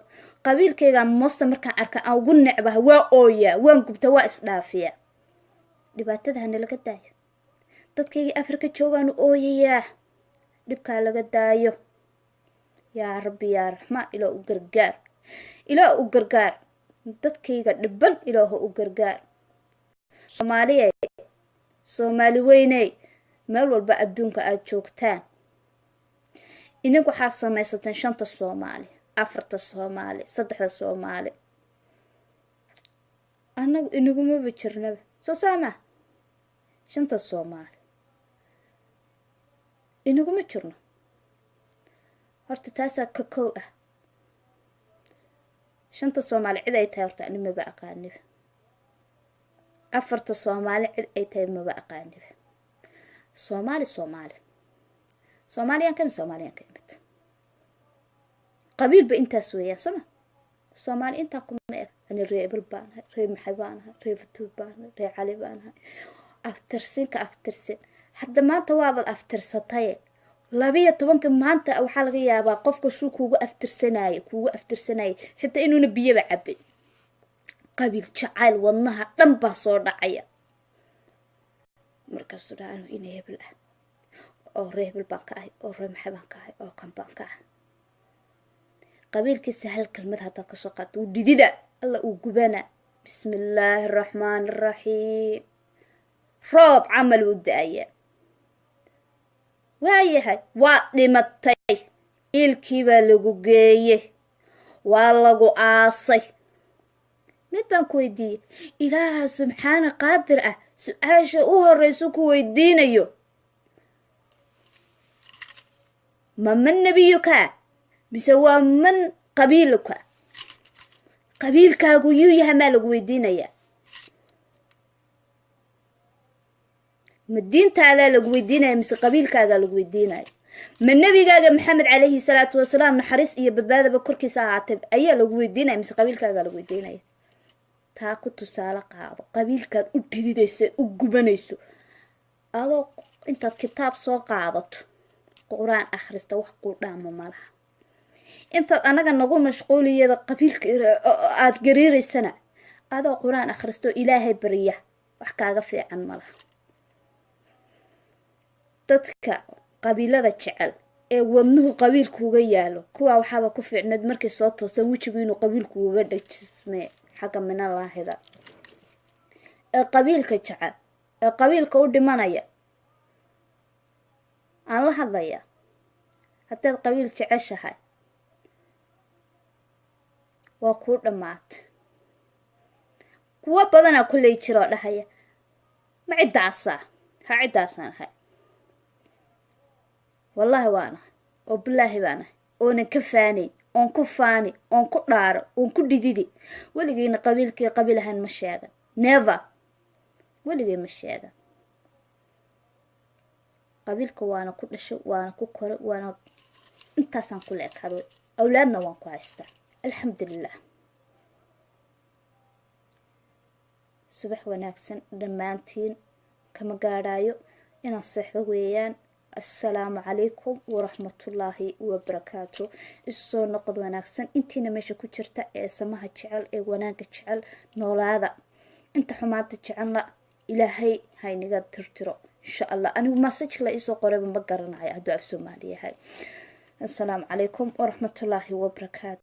qabiilkayga moosta markaan arka aan ugu necbaha, waa ooyaa, waan gubtaa, waa isdhaafiyaa. Dhibaatada hana laga daayo. Dadkaygii Afrika joogaanu ooyayaa, dhibkaa laga daayo. Yaa Rabbi, yaa Raxmaan, Ilaah u gargaar, Ilaah u gargaar dadkayga dhiban, Ilaaho u gargaar. Soomaaliya, Soomaali weyney, meel walba adduunka aada joogtaan, idinku waxaad samaysateen shanta Soomaali, afarta Soomaali, saddexda Soomaali. Annagu inagumaba jirnaba soo saama. Shanta Soomaali inaguma jirno. Horta taasaa ka kow ah. Shanta Soomaali cid ay tahay horta ani maba aqaaniba. Afarta Soomaali cid ay tahay maba aqaaniba. Soomaali, Soomaali, Soomaaliyaan ka imid, Soomaaliyaan ka imid. Qabiilba intaas weeyaan, sooma? Soomaali intaa kuma eg. Ani ree ebel baan ahay, ree maxay baan ahay, ree Fatuud baan ahay, ree Cali baan ahay. Aftirsinka aftirsin hadda maanta waabaad aftirsataye. 12-ka maanta waxaa laga yaabaa qofka suu kuugu aftirsanaaye, kuugu aftirsanayay, xitaa inuuna biyaba cabin. Qabiil jacayl wadnaha dhan baa soo dhacaya. Markaasuu dhaha, "Anu ina hebel ah oo ree hebel baan ka ahay, oo ree maxay baan ka ahay, oo kan baan ka ahay." Qabiilkiisa hal kelmad haddaad kasoo qaato, uu dhidida Alla uu gubana. Bismi illaahi araxmaan araxiim, roob camal uu da-aya. Waayahay, waad dhimatay, iilkii baa lagu geeyey, waa lagu aasay. Mid baan ku weydiiyey: Ilaaha subxaana qaadir ah su-aasha u horeyso ku weydiinayo, ma man nabiyuka mise waa man qabiiluka? Qabiilkaagu yuu yahay maa lagu weydiinayaa? Ma diintaadaa lagu weydiinaya mise qabiilkaagaa lagu weydiinaya? Ma nebigaaga Maxamed calayhi salaatu wasalaam, naxariis iyo badbaadaba korkiisa ahaatay, ayaa lagu weydiinaya mise qabiilkaagaa lagu weydiinaya? Taa ku tusaale qaado. Qabiilkaad u dhididayso, u gubanayso, adoo intaad kitaab soo qaadato Qur-aan akhrista, wax kuu dhaamo malaha. Intaad anaga nagu mashquuliyada qabiilka aada gariiraysana, adoo Qur-aan akhristo, Ilaahay barya, wax kaaga fiican malaha. Dadka qabiilada jecel ee wadnuhu qabiilkuuga yaalo, kuwaa waxaaba ku fiicneed markay soo toosan wejigu inuu qabiilkuuga dhajisme xagga minalaahida. Ee qabiilka jecel ee qabiilka u dhimanaya aan la hadlayaa. Haddaad qabiil jeceshahay, waa kuu dhammaatay. Kuwo badanaa kolley jiroo dhahaya, "Ma ciddaasaa?" Ha, ciddaasaan ahay, wallaahi waan ahay oo bilaahi baan ahay, oonan ka faanayn, oon ku faani, oon ku dhaaro, oon ku dhididi. Weligiina qabiilkii qabiil ahaan ma sheegan, never, weligay ma sheegan qabiilka. Waana ku dhashay, waana ku koray, waana intaasaan ku leekaaday, awlaadna waan ku haystaa, alxamdulilah. Subax wanaagsan dhammaantiin. Kama gaadhaayo, inaan seexdo weeyaan. Assalaamu calaykum waraxmatullaahi wabarakaatu. Isu soo noqod wanaagsan. Intiina meesha ku jirta ee samaha jecel ee wanaagga jecel, noolaada. Inta xumaanta jecelna, Ilaahay haynaga tirtiro. Insha Allah, anigu message la iisoo qorayba ma garanayo hadduu af Soomaali yahay. Assalaamu calaykum waraxmatullaahi wabarakaatu.